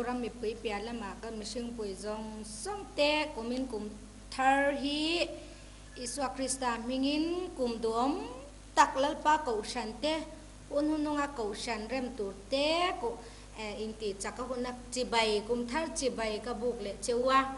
Zoram mipui piah lamah ka mihring pui zawng zawng te kumin kum thar hi Isua Krista hmingin kum duhawm tak Lalpa Kohhran te hun hununga Kohhran rem tur te ku intih chak a huna chibai kum thar chibai ka buk leh cheu a.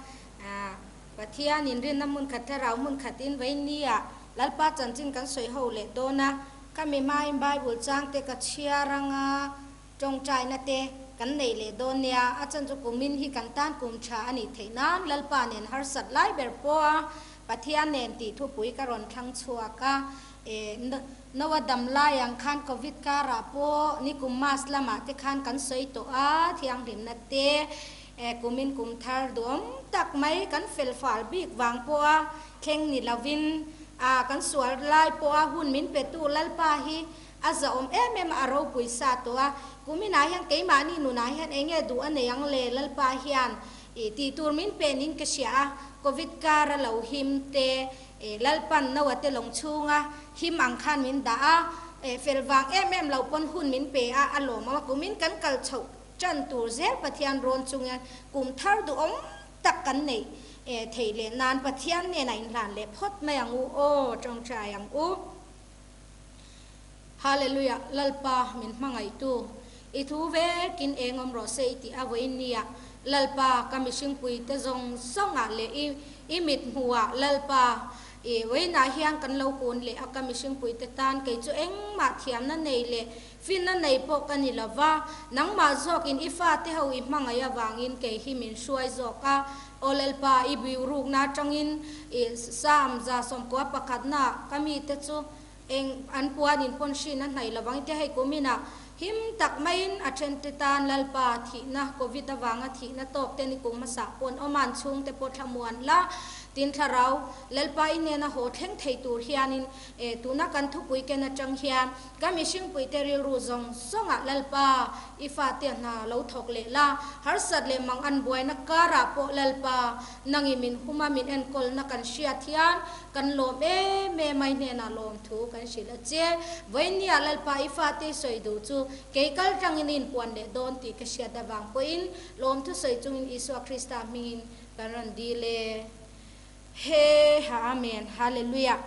Pathian inrinna hmun khat thlarau hmun khatin Vainia Lalpa chanchin kan sawi ho leh dawn a. Khami hmain Bible changte ka chhiar anga tawngtaina te kan nei leh dawn nia, a chan chu kumin hi kan tan kum tha a nih theih nan Lalpa nen harsat lai ber pawha Pathian nen tih thupui ka rawn thlang chhuak a. E, Noa dam lai ang khan Covid karah pawh nikum March lamah te khan kan sawi tawh a, thianghlimna te e, kumin kum thar duhawm tak mai kan fel fal bik vang pawha thleng ni lovin a, kan sual lai pawha hun min petu Lalpa hi A zahawm em em a, a ropui sa tawh a. Kuminah hian keimahni nunah hian eng nge duh a nei ang le? Lalpa hian ih tih tur min pe niin ka hria a, Covid kar a lo him te, ih Lalpan Noah te lawng chhunga him ang khan min dah a, ih fel vang em em lo pawn hun min pe a, a lawmawm a. Kumin kan kal chhoh tan tur zel Pathian rawn chung hian kum thar duhawm tak kan neih theih leh nan Pathian hnenah inhlan leh phawt mai ang u aw, tawngtai ang u. Hallelujah Lalpa min hmangaihtu i thu vekin eng awm rawh se i tih a vawiin nia Lalpa ka mihringpui te zawng zawngah leh i i mit hmuhah Lalpa i vawiinah hian kan lo kun leh a ka mihringpui te tan kei chu engmah thiamna nei leh finna nei pawh ka ni lova nangmah zawkin i fate ho i hmangaih avangin kei hi min hruai zawk a Aw Lalpa, i biurukna atangin i Psalm 111 ka mite chu eng an puanin pawn hrin a hnaih lovang i ti hei kuminah him tak maiin a thente tan Lalpa thihna Covid avanga thihna tawk te ni kum hmasa pawn awman chhungte pawh thlamuan la tin thlarau Lalpa i nena haw thleng thei tur hianin E, tuna kan thupui ken atang hian ka mihringpuite rilru zawng zawngah Lalpa, i fate hna lo thawk leh la, harsat leh mang an buaina karah pawh Lalpa, nangi min huma min enkawlna kan hriat hian kan lawm em em a, i hnenah lawmthu kan hrilh a che. Vawiinniah Lalpa, i fate i sawi duh chu kei kal tangin i inpuan leh dawn tih ka hriat avang pawhin lawmthu sawi chungin Isua Krista hmingin kan rawn dil e. He ha Amen Hallelujah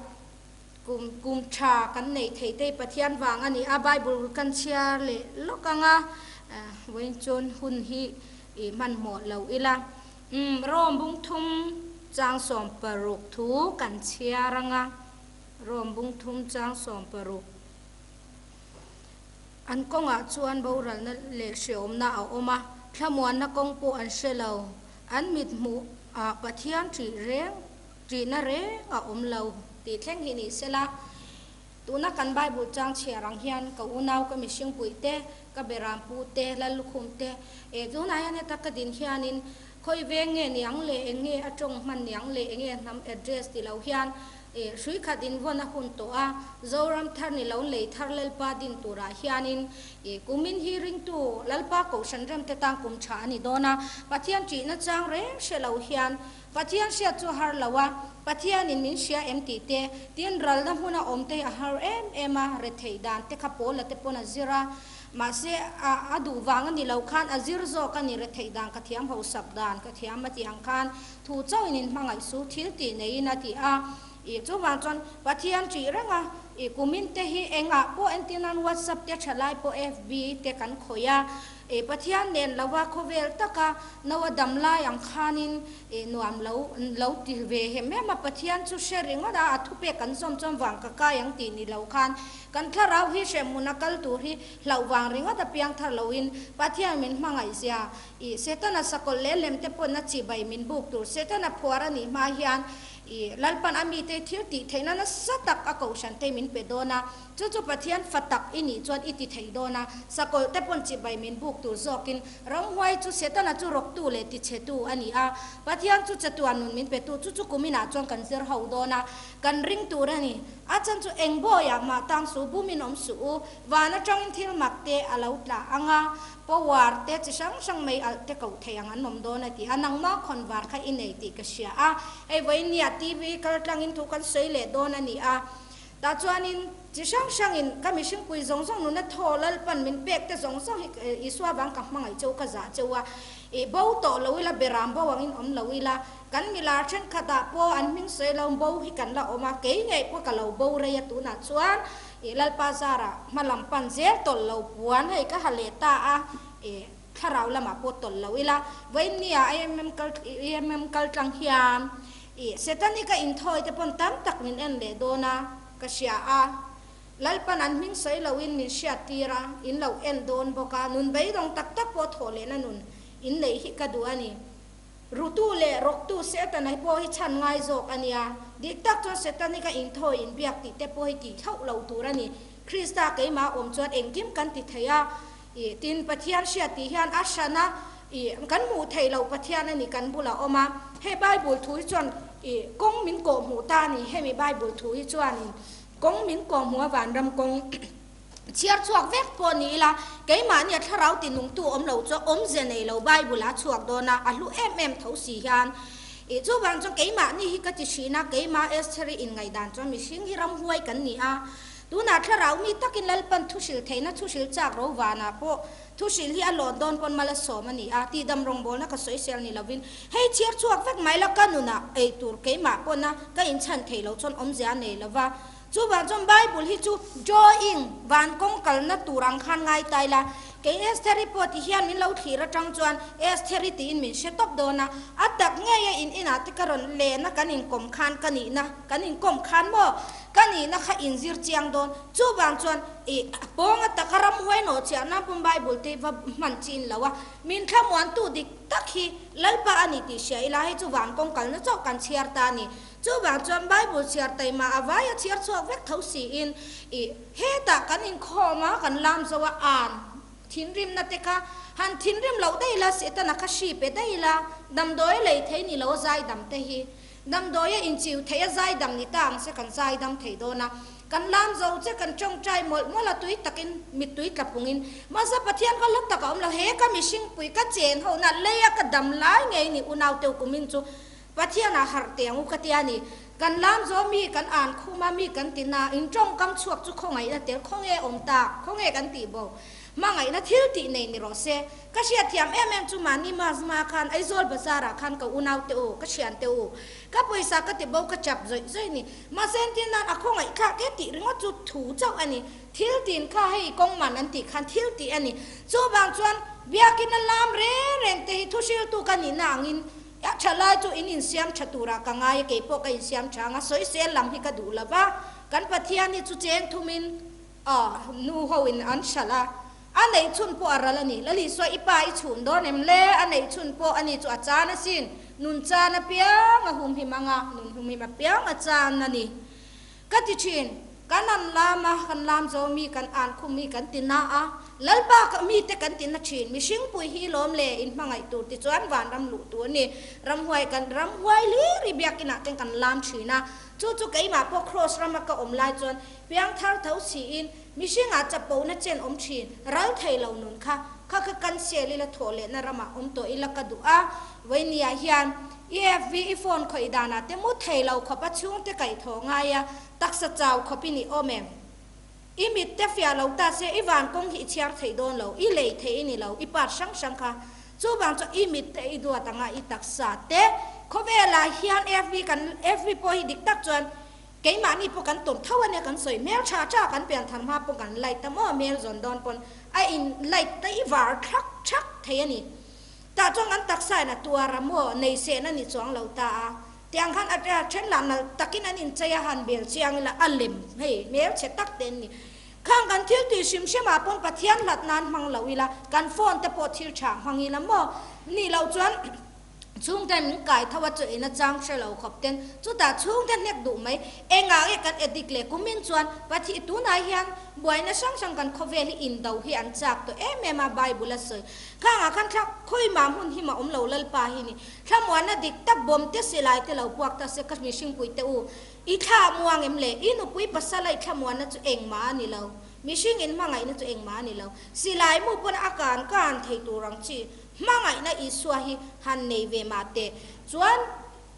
Kum kum tha kan neih theih te Pathian vang a ni a Bible kan chhiar leh lawk ang a vawiin chuan hun hi i hmanhmawh lo ila umm Rom bung thum chang 16 thu kan chhiar ang a Rom bung thum chang 16 an kawngah chuan boralna leh hreawmna a awm a thlamuanna kawng pawh an hre lo An mithmuh ah Pathian ṭih reng, ṭihna reng a awm lo tih thleng hi ni sela, tuna kan Bible chang chhiar ang hian ka unau, ka mihring puih te, ka beram pu te, lal lukhum te, eh tunah hian heta ka din hianin khawi veng nge niang le, eng nge a tawng hman niang le, eng nge hnam address ti lo hian eh hrui khat invawn a hun tawh a, Zoram thar ni lo lei thar Lalpa din turah hianin I kumin hi ringtu Lalpa Kohhran remte tan kum tha a ni dawn a, Pathian ṭihna chang reng hre lo hian Pathian hriat chu a har lo a, Pathianin min hria em tih te, tin ralna hmuna awm te hi a har em em a, retheih dan te kha Paula te pawn a zir a, mahse a a duh vang a ni lo khan a zir zawk a ni, retheih dan ka thiam hausak dan ka thiam a tih ang khan thu chauhin in hmangaih su thil tih neiin a ti a. I chuvang chuan Pathian ṭih reng a, i kumin te hi engah pawh entir nan WhatsApp te thalai pawh FB te kan khawih a, i Pathian nen lova khawvel taka Noa dam lai ang khanin i nuam lo lo ti ve hem em a, Pathian chu hre ringawt a, a thupek kan zawm chuan vang ka kai ang tih ni lo khan kan thlarau hi hrehmun a kal tur hi hlauh vang ringawt a piang thar loin Pathian min hmangaih zia i Setana sakawlh leh lem te pawn a chibai min buk tur Setana phuar a nih hma hian I Lalpan a mite thil tih theihna nasa tak a kohhran te min pe dawn a, chu chu Pathian fa tak i nih chuan i ti thei dawn a, sakawlh te pawn chibai min buk tur zawkin ramhuai chu Setana chu rawktu leh tichhetu a ni a, Pathian chu chatuan nun min petu chu chu kuminah chuan kan zir ho dawn a, kan ring tur a ni. A chan chu eng bawiah mah tang suh bumin awm suh u, van atangin thil mak te a lo tla ang a, Power te chi hrang hrang mai alh te koh theih ang an awm dawn a ti a, nangmah khawn var kha i nei tih ka hria a, hei vawiin nia TV kal tlangin thu kan sawi leh dawn a ni a, tah chuanin chi hrang hrangin ka mihringpui zawng zawng nuna thaw Lalpan min pek te zawng zawng hi Isua vang ka hmangaih cheu ka zah cheu a, I bo tawh lo ila, beram bo angin awm lo ila, kan milar thenkhatah pawh an hming sawi lo bo hi kan la awm a, kei ngei pawh ka lo bo rei a tunah chuan i Lalpa zarah hma lam pan zel tawlh lo puan hei ka ha leh ta a, i thlarau lamah pawh tawlh lo ila, vawiinnia IMM kal IMM kal tlang hian i Setani ka inthawi te pawn tam tak min en leh dawn a ka hria a. Lalpan an hming sawi loin min hriat tir a, in lo en dawn bawk a, nun beidawng tak tak pawh thawh lehna nun in neih hi ka duh a ni. Rutu leh rawktu Setana hi pawh hi chhan ngai zawk a nia. Dik tak chuan Setan hi ka inthawi inbiak tih te pawh hi tih thlauh lo tur a ni. Krista keimah awm chuan engkim kan ti thei a, ih tin Pathian hriat tih hian a hran a, ih kan hmuh theih loh Pathian a ni kan bulah awm a. Hei Bible thu hi chuan ih kawng min kawh hmuh ta a ni, hemi Bible thu hi chuanin Kawng min kawh hmu a vanram kawng chhiar chhuak vek pawh ni ila, keimahnia thlarau tinungtu awm lo chu awmze nei lo Bible a chhuak dawn a, a hlu em em tho si hian. Ih chuvang chuan keimahni hi ka ti thin a, keimah Estheri inngaihdan chuan mihring hi ramhuai kan ni a, tunah thlarau mi takin Lalpan thuhril theihna thuhril chak ro vanah pawh Thuhrilh hi a lawn dawn pawn mal a sawm a ni a, tihdam rawngbawlna ka sawisel ni lovin hei chhiar chhuak vek mai la ka nunah ei tur keimah pawna ka inchhan thei lo chuan awmzia a nei lova. Chuvang chuan Bible hi chu drawing van kawng kalna tur ang khan ngai ta ila, kei Estheri pawh ti hian min lo thlir atang chuan Estheri tiin min hre tawp dawn a, a tak ngei a in inah te ka rawn len a kan inkawm khan ka nihna kan inkawm khan maw ka nihna kha inzir chiang dawn chuvang chuan I pawnga taka ramhuai nawh chiah nan pawn Bible te va hman chi in lo a, min thlamuantu dik tak hi Lalpa a ni tih hria ila hei chu van kawng kalna chauh kan chhiar ta a ni. Chuvang chuan Bible chhiar taima a vaia chhiar chhuak vek tho siin i hetah kan inkhawm a, kan lam zo a, an thinrimna te kha han thinrim loh daih ila, Setana kha hri pe daih ila, damdawi lei thei ni lo zaidam te hi damdawia inchiu theih a zaidam ni ta ang se kan zaidam thei dawn a. Kan lam zo che kan tawngtai mawlh mawlh a tui takin mittui tla pungin mahse Pathian ka hla tak a awm lo he ka mihringpui ka chen ho na lei a ka dam lai ngei ni unau teu kumin chu Pathian ah harh teh ang u ka tia ni kan lam zo mi kan an khum a mi kan ti na in tawngkam chhuak chu khawngaihna tel khawnge awm tak khawnge kan tih bo Hmangaihna thil tih nei ni rawh se. Ka hriatthiam em em chu mahni mask hma khan Aizawl bazar ah khan ka unau te u, ka thian te u, ka pawisa ka ti bo ka chap zawih zawih ni. Mahse entir nan a khawngaih thlak e tih ringawt chu thu chauh a ni. Thil tin kha hei kawng man an tih khan thil tih a ni. Chuvang chuan biakin a lam reng reng te hi thuhriltu ka nihna angin a tha lai chu in insiam tha turah ka ngai a, keipawh ka insiam tha ang a, sawisel lam hi ka duh lo va, kan Pathian hi chu cheng thumin A nu ho in an hralh a, a neih chhun pawh a ral a ni. Lalisua i pa i chhun dawn em le? A neih chhun pawh a ni chu a chan asin. Nun chan apiang a humhim ang a, nun humhim apiang a chan a ni. Ka ti thin, kan an lam a, kan lam zo mi, kan an khum mi kan ti na a, Lalpa ka mi te kan ti na thin. Mihring pui hi lawm le, in hmangaih tur ti chuan vanram luh tur a ni. Ramhuai kan ramhuai lir i biakinah ten kan lam thin a, chu chu keimah pawh Kraws rama ka awm lai chuan Piangthar tho siin mihringah chapona chen awm thin, ral thei lo nun kha kha kha kan sel ila thawh lehna ramah awm tawh ila ka duh a, Vawiniah hian EFV i phone khawih danah te mu thei lo khawp a chhungte kaih thawh ngai a, taksa chau khawp in i awm em? I mit te fiah lo ta se i van kawng hi i chhiar thei dawn lo, i lei thei i ni lo, i part hrang hrang kha chuvang chuan i mit te i duat anga i taksa te khawvelah hian FB kan FB pawh hi dik tak chuan Keimahni pawh kan tawn tho a nia kan sawi hmel tha tha kan pian thar hma pawh kan light a maw hmel zawn dawn pawn a in light te i var thak thak thei a ni. Tah chuan kan taksa in a tuar a maw nei sehna ni chuang lo ta a tiang khan a then lah nalh takin an inchei a han bel chiang ila a lem hei hmel chhe tak te an ni. Khang kan thil tih hrim hrim ah pawn Pathian hlat nan hmang lo ila kan phone te pawh thil tha hmang ila maw nih loh chuan Chhungte min kai tho a chu ina chang hre lo khawp ten chutah chhungte hnek duh mai. Engah nge kan addict leh kumin chuan Pathi tunah hian buaina hrang hrang kan khawvel hi indo hi an chak tawh em em a Bible a sawi. Khangah khan thla khawimah hmun hi mah awm lo Lalpa hi ni. Thlamuanna dik tak bawm te silai te lo puak ta se ka mihringpui te u i thla muang em le? I nupui pasala i thlamuanna chu engmah a ni lo. Mihring in hmangaihna chu engmah a ni lo. Silai mu pawn a kan kan thei tur ang chi Hmangaihna Isua hi han nei ve mah teh. Chuan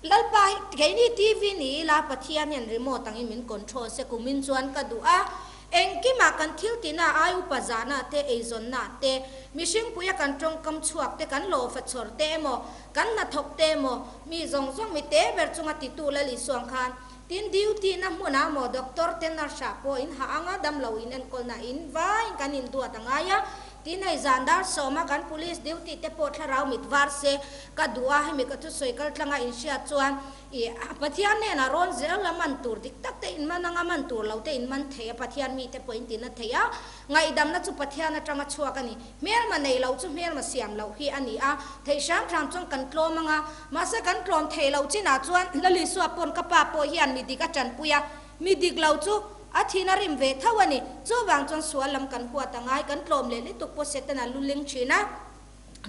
Lalpa hi keini TV ni ila Pathian hian remote angin min control se kumin chuan ka duh a. Engkimah kan thil tihna ai upa zahna te, eizawnna te, mihring puia kan tawngkam chhuak te, kan lawfa chhawr te emaw, kan hnathawk te emaw, mi zawng zawng mi te ber chunga titu Lal Isuang khan tin duty na hmunah maw doctor te nurse ah pawh in hah anga damlo in enkawlna in vaiin kan induat a ngai a, tin hei zan dar sawma kan police duty te pawh thlarau mit var se ka duh a, hemi ka thusawi kal tlanga inhriat chuan I Pathian hnenah rawn zel la man tur dik tak te in man anga man tur lo te in man thei a, Pathian mite pawh in tina thei a, ngaihdamna chu Pathian atanga chhuak a ni. Hmelma nei lo chu hmelma siam loh hi a ni a, theih hram hram chuan kan tlawm anga, mahse kan tlawm thei lo chinah chuan Lalisua pawn ka pa pawh hian mi dik a tanpui a, mi dik lo chu a thin a rim ve tho a ni. Chuvang chuan sual lam kan huat a ngai, kan tlawm leh lutuk pawh Setana luling thin a.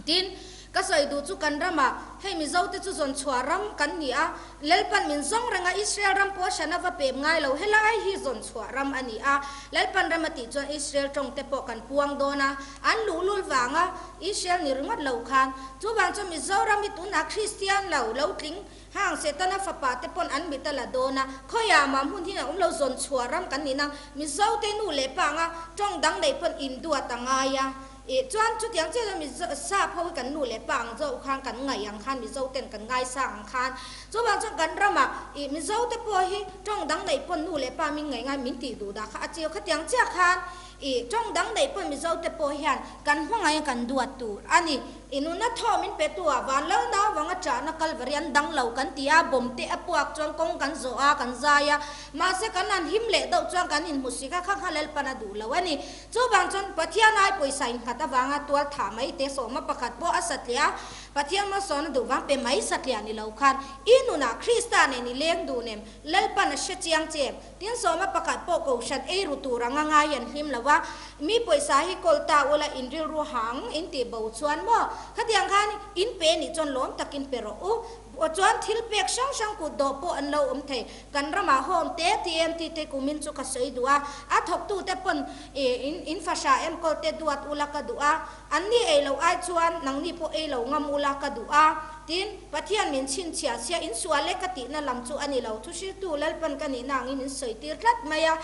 Tin, ka sawi duh chu kan ramah, hei Mizote chu zawn chhuah ram kan ni a, Lalpan min zawng reng a, Israel ram pawh a hran a va pem ngai lo, helai hi zawn chhuah ram a ni a, Lalpan ram a tih chuan Israel tawng te pawh kan puang dawn a, an luhlul vanga Israel ni ringawt lo khan. Chuvang chuan Mizoram hi tunah Kristian lo, lo tling hang Setana fapa te pawn an mit a la dawn a, khawiah mah hmun hi a awm lo, zawn chhuah ram kan ni nang, Mizote nu leh pa anga tawng dang neih pawn induat a ngai a. Ih chuan chutiang chiah chuan Mizo sap ho hi kan nu leh pa ang zawk khan kan ngaih ang khan Mizo ten kan ngaisang ang khan chuvang chuan kan ramah ih Mizo te pawh hi tawng dang neih pawn nu leh pa min ngaih ngai min tih duh dah kha a chiu khatiang chiah khan ih tawng dang neih pawn Mizo te pawh hian kan hmangaih a kan duat tur a ni. I nuna thaw min pe tu ah van lo nauvang a chahna Kalvari an dang lo kan ti a, bomb te a puak chuan kawng kan zawh a kan zai a mahse kan han him leh deuh chuan kan inhmu si kha kha kha Lalpan a duh lo a ni. Chuvang chuan Pathian ai pawisa innghat avanga tual thah mai te sawma pakhat pawh a satliah a, Pathian malsawna duh vang pe mai satliah ni lo khan i nunah Krista nen i leng duh nem, Lalpan a hre chiang che. Tin sawma pakhat pawh kohhran ei ru tur anga ngai an hlim lo a, mi pawisa hi kawl ta ula in rilru hang in tih bo chuan maw? Khatiang khan in pe nih chuan lawm takin pe rawh u. Aw chuan thil pek hrang hrang kut dawh pawh an lo awm thei. Kan ramah home te TMT te kumin chu ka sawi duh a, a thawktute pawn in in fahra enkawl te duat ula ka duh a, an ni ei loh ai chuan nangni pawh ei lo ngam ula ka duh a, tin Pathian min chhinchhiah sia in sual e ka tihna lam chu a ni lo, thuhriltu Lalpan ka nihna angin min sawi tir tlat mai a,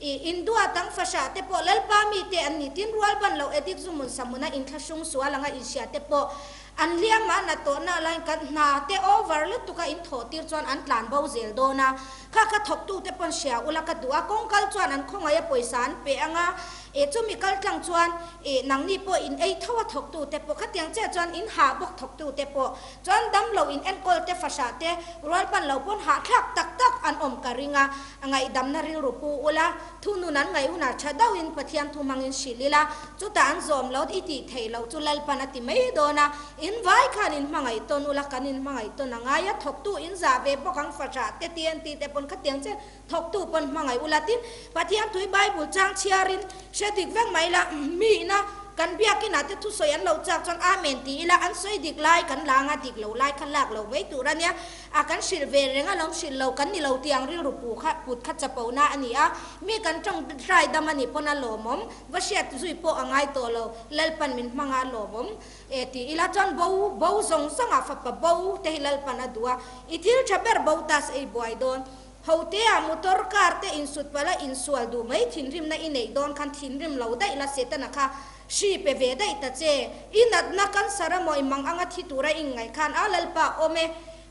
i in duat ang fahra te pawh Lalpa mite an ni, tin rual ban loh edik zu hmun sahmuna inthlahrung sual anga inhria te pawh An hliam a na tawhna laiin kan hna te over lutuk a in thawh tir chuan an tlan bo zel dawn a, kha kha thawktu te pawn hria ula ka duh a, kawngkal chuan an khawngaih a pawisa an pe ang a, e chumi kal tlang chuan e nangni pawh in ei tho a thawktu te pawh khatiang chiah chuan in hah bawk thawktu te pawh chuan damlo in enkawl te fahrah te rualpan lo pawn hahthlak tak tak an awm ka ring a, ngaihdamna rilru pu ula Thunun an ngaih hunah tha deuhin Pathian thu hmangin hrilh ila, chutah an zawm lo i tih theih loh chu Lalpan a ti mai dawn a, in vai khan in hmangaih tawn ula kan in hmangaih tawn a ngai a, thawktu in zah ve bawk ang fahrah te TNT te pawn khatiang che thawktu pawn hmangaih ula tin Pathian thui Bible chang chhiarin hre dik vek mai ila mi ina kan biakinah te thusawi an lo chak chuan Amen ti ila an sawi dik lai kan la anga dik lo lai kha lak lo mai tur a nia. A kan hrilh ve reng a lawm hrilh lo kan ni lo tih ang rilru pu kha put kha chapo na a ni a, mi kan tawng trai dam a nih pawn a lawmawm, va hriat zui pawh a ngai tawh lo, Lalpan min hmang a lawmawm e ti ila chuan bo bo zawng zawng ah fapa bo te hi Lalpan a duh a, i thil tha ber bo tas ei buai dawn, ho te ah motor car te insut palh a insual duh mai thinrimna i neih dawn khan thinrim lo daih la Setana kha Hri pe ve daih ta che. I natna cancer a maw i mang anga thi tura i inngaih khan a Lalpa awm e,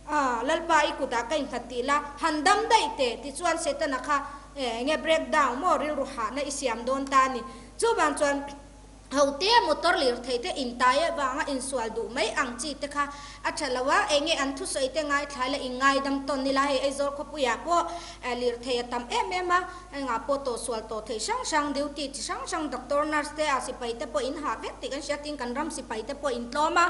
a Lalpa i kutah ka innghat tih la, han dam daih teh tichuan Setana kha enge break down maw rilru hahna i siam dawn ta a ni. Chuvang chuan hote motor lirthei te intai avanga insual duh mai ang chi te kha a tha lo a, enge an thusawi te ngaithla ila inngaidam tawn ila hei Aizawl khawpuiah pawh lirthei a tam em em a, Engah pawh tawhsual tawh theih hrang hrang, duty chi hrang hrang, doctor, nurse te a sipai te pawh in hah vek tih kan hria tin kan ram sipai te pawh in tlawm a,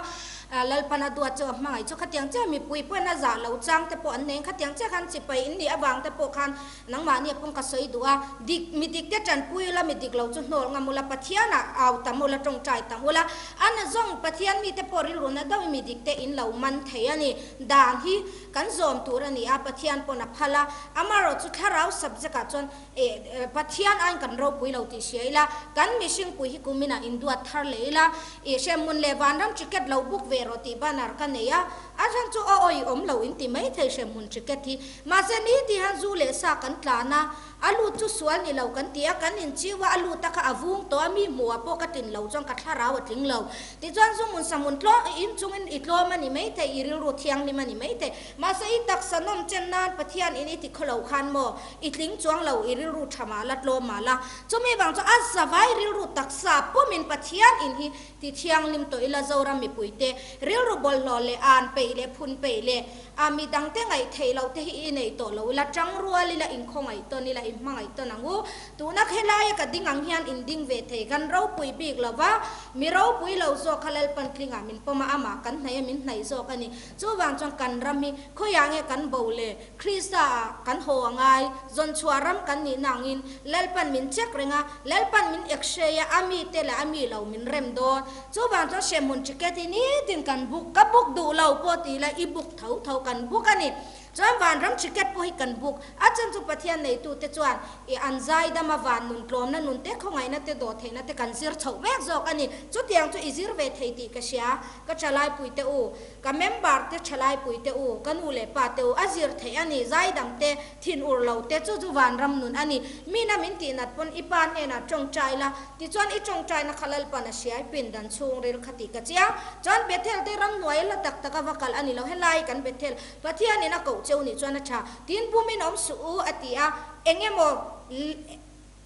Lalpan a duat chu a hmangaih chu khatiang chiah mipui pawhin a zah lo chang te pawh an nei khatiang chiah khan sipai in nih avang te pawh khan nangmahni a pawng ka sawi duh a, dik mi dik te tanpui ula mi dik lo chu hnawl ngam ula Pathian ah au tam ula tawngtai tam ula a na zawng Pathian mi te pawh rilru na deuhin mi dik te in lo man thei a ni dan hi Kan zawm tur a ni a, Pathian pawn a phal a, amaherawh chu thlarau subject ah chuan eh Pathian aiin kan ropui lo tih hria ila, kan mihring pui hi kumin ah induat thar leh ila, ih hremhmun leh vanram ticket lo book ve rawh tih banner ka nei a, a hran chu aw awi awm lo in ti mai thei hremhmun ticket hi, mahse ni ti hian zu leh sa kan tlan a. A lut chu sual ni lo kan ti a, kan inchiu a, a lut a kha a vung tawh a, mi hmuh ah pawh ka tlin lo chuan ka thlarau a tling lo. Tichuan zunghmun sahmun tlawm i inchungin i tlawm a ni maithei, i rilru thianghlim a ni maithei. Mahse i taksa nawm chen nan Pathian in i ti khaw lo khan maw, i tling chuang lo, i rilru tha mah la, tlawm mah la. Chumi vang chu a zavai rilru taksa pumin Pathian in hi ti thianghlim tawh ila Zoram mipuite rilru bawlhhlawh leh an peih leh phun peih leh A mi dangte ngaih theih loh te hi i nei tawh lo ila, tang rual ila, inkhawngaih tawn ila, inhmangaih tawn ang u. Tuna khelaia ka ding ang hian in ding ve thei. Kan ropui bik lo va, mi ropui lo zawk kha Lalpan tlingah min pawm a, amah kan hnaih a, min hnaih zawk a ni. Chuvang chuan kan ram hi khawiah nge kan bo le? Krista ah kan haw a ngai. Zawnchhuah ram kan nihna angin Lalpan min check reng a, Lalpan min ekhrei a, a mite leh a mi lo min rem dawn. Chuvang chuan hremhmun ticket hi nitin kan book, ka book duh lo pawh ti ila i book tho tho kan book a ni. Chuan vanram ticket pawh hi kan book. A chan chu Pathian neitute chuan i an zaidam a van nun tlawmna nun te khawngaihna te dawhtheihna te kan zir chhoh vek zawk a ni. Chutiang chu i zir ve thei tih ka hria. Ka thalaipui te u, ka member te thalaipui te u, ka nu leh pa te u, a zir theih a ni. Zaidam te, thin ur lo te chu chu vanram nun a ni. Mina min tihnat pawn i pa hnenah tawngtai la, Tichuan i tawngtaina kha Lalpan a hriai pindan chhungril kha tih ka chiang. Chuan Bethel te ramhnuai a la tak tak a va kal a ni lo, helai kan Bethel Pathianin a koh cheu nih chuan a tha. Tin bumin awm suh u a ti a, eng emaw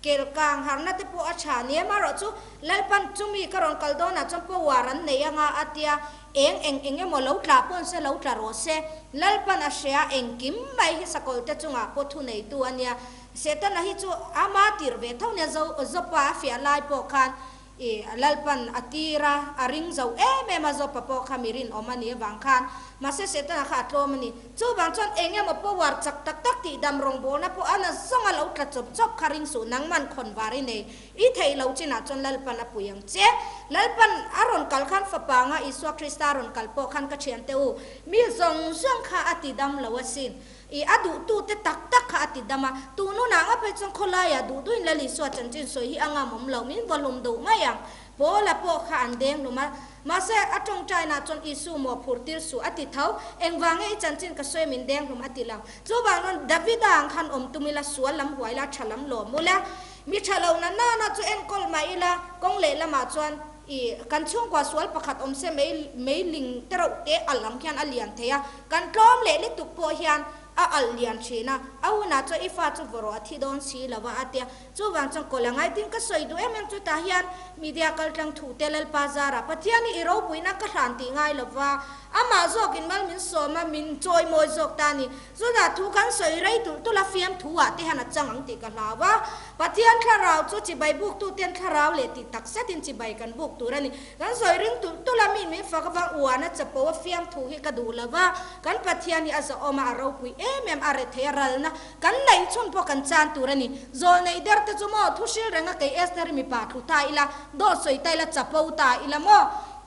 kel kang harna te pawh a tha ni amaherawh chu Lalpan chumi ka rawn kal dawnah chuan power an nei anga a tia, eng eng eng emaw lo tla pawn se lo tla rawh se. Lalpan a hria engkim mai hi sakawlte chungah pawh thuneitu a nia. Setana hi chu ama tir ve tho nia zo Zopa a fiah lai pawh khan i Lalpan a tir a, a ring zo em em a Zopa pawh kha mi rinawm a nih avang khan mahse Setana kha a tlawm a ni. Chuvang chuan eng emaw power chak tak tak tih dam rawngbawlna pawh a na zawng a lo tla chawp chawp kha ring suh nangman khawn var i nei i theih lo chinah chuan Lalpan a pui ang che. Lalpan a rawn kal khan fapa anga Isua Krista a rawn kal pawh khan ka thiante u mi zawng zawng kha a ti dam lo asin. I a duhtute tak tak kha a ti dam a, tun hunah nga phei chuan khawlaiah duh duhin Lal Isua chanchin sawi hi a ngamawm lo, min vawhlum duh mai ang. Paula pawh kha an deng hlum a, mahse a tawngtainah chuan Isu maw phur tir suh a ti tho, engvang nge i chanchin ka sawi min deng hlum a ti lo. Chuvang chuan Davida ang khan awm tum ila, sual lam huai la, tha lam lawm ula, mi tha lo na nana chu enkawl mah ila, kawng lehlamah chuan I kan chhungkua sual pakhat awm se mei meiling te reuh te alh ang hian a lian thei a, kan tlawm leh lutuk pawh hian a alh lian thin a, a hunah chuan i fa chu vawrawh a thi dawn si lo a a tia. Chuvang chuan kawlh a ngai tin ka sawi duh em em chu tah hian media kaltlang thu te Lalpa zara Pathian hi i ropuina ka hlan tih ngai lo va, amah zawkin mal min sawm a, min chawimawi zawk ta a ni. Chutah thu kan sawi rei tulh tulh a, fiamthu ah te hian a chang ang tih ka hlau a. Pathian thlarau chu chibai buk tu ten thlarau leh tih tak zetin chibai kan buk tur a ni. Kan sawi ring tulh tulh a, mi min fak avang uan a chapo a fiamthu hi ka duh lo va. Kan Pathian hi a zahawm a, a ropui em em, a rethei a ralna kan neih chhun pawh kan chan tur a ni. Zawl neih der te chu maw thu hril reng a kei Esther-i mipa thlu ta ila, dawt sawi ta ila, chapo ta ila maw?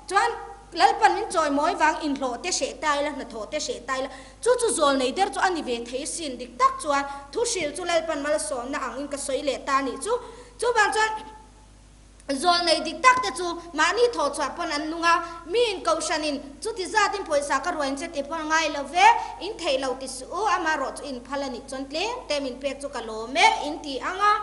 Chuan Lalpan min chawimawi vang inhlawh te hreh ta ila, hnathawh te hreh ta ila, Chu chu zawl nei der chu a ni ve thei sin dik tak chuan thu hril chu Lalpan malsawmna angin ka sawi leh ta nih chu. Chuvang chuan zawl nei dik tak te chu mahni thawh chhuah pawn an nung a, mi in kohhranin chuti zatin pawisa ka ruain che tih pawn ngai lo ve, in theih lo ti suh u, amaherawh chu in phal a nih chuan tlem te min pek chu ka lawm e in ti ang a.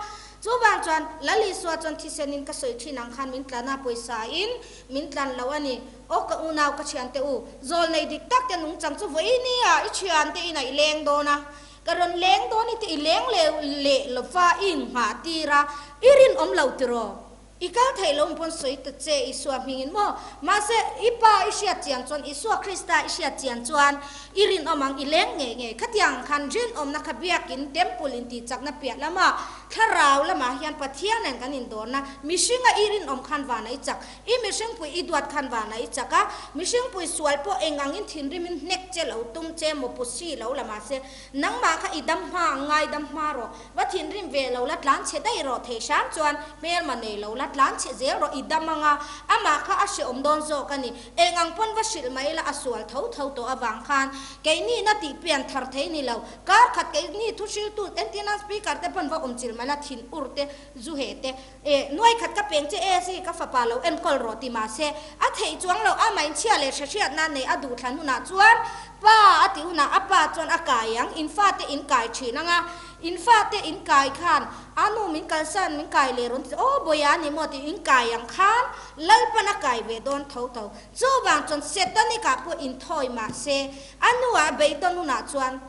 Chuvang chuan Lal Isua chuan thisenin ka sawi thin ang khan min tlan a, pawisa in min tlan lo a ni. Aw ka unau ka thiante u, zawl nei dik tak te nungchang chu vawi nia i thiante inah i leng dawn a, ka rawn leng dawn i ti i leng leh leh lova i inghah tir a, i rinawm lo tiraw? I kal theih lo pawn sawi ta che Isua hmingin maw? Mahse i pa i hriat chian chuan Isua Krista i hriat chian chuan i rinawm ang i leng ngei ngei. Khatiang khan rinawmna kha biakin temple intihchakna piah lama thlarau lamah hian Pathian nen kan indawrna mihringa i rinawm khan vana i chak. I mihringpui i duat khan vana i chak a, mihringpui sual pawh eng angin thinrimin hnek che lo tum che maw pu si lo la mahse nangmah kha i dam hma ang ngai dam hma rawh, va thinrim ve lo la tlan chhe daih rawh thei hram chuan hmelma nei lo la tlan chhe zel rawh i dam anga amah kha a hreawm dawn zawk a ni, eng ang pawn va hrilh mai la a sual tho tho tawh avang khan keini na tih pian thar thei ni lo, kar khat keini thu hriltu entirna speaker te pawn va awm chilh. hrilh mai la, thin ur te, zu heh te, e nuai khat ka peng che e si ka fapa lo enkawl rawh ti mahse a theih chuang lo, amah in chhia leh hrehriatna nei a duh thlan hunah chuan pa a tih hunah a pa chuan a kai ang, in fate in kai thin ang a, in fate in kai khan a nu min kalsan min kai leh rawn ti aw bawiha a ni maw tih in kai ang khan Lalpan a kai ve dawn tho tho. Chuvang chuan Setanik ah pawh inthawi mahse a nu ah beidawn hunah chuan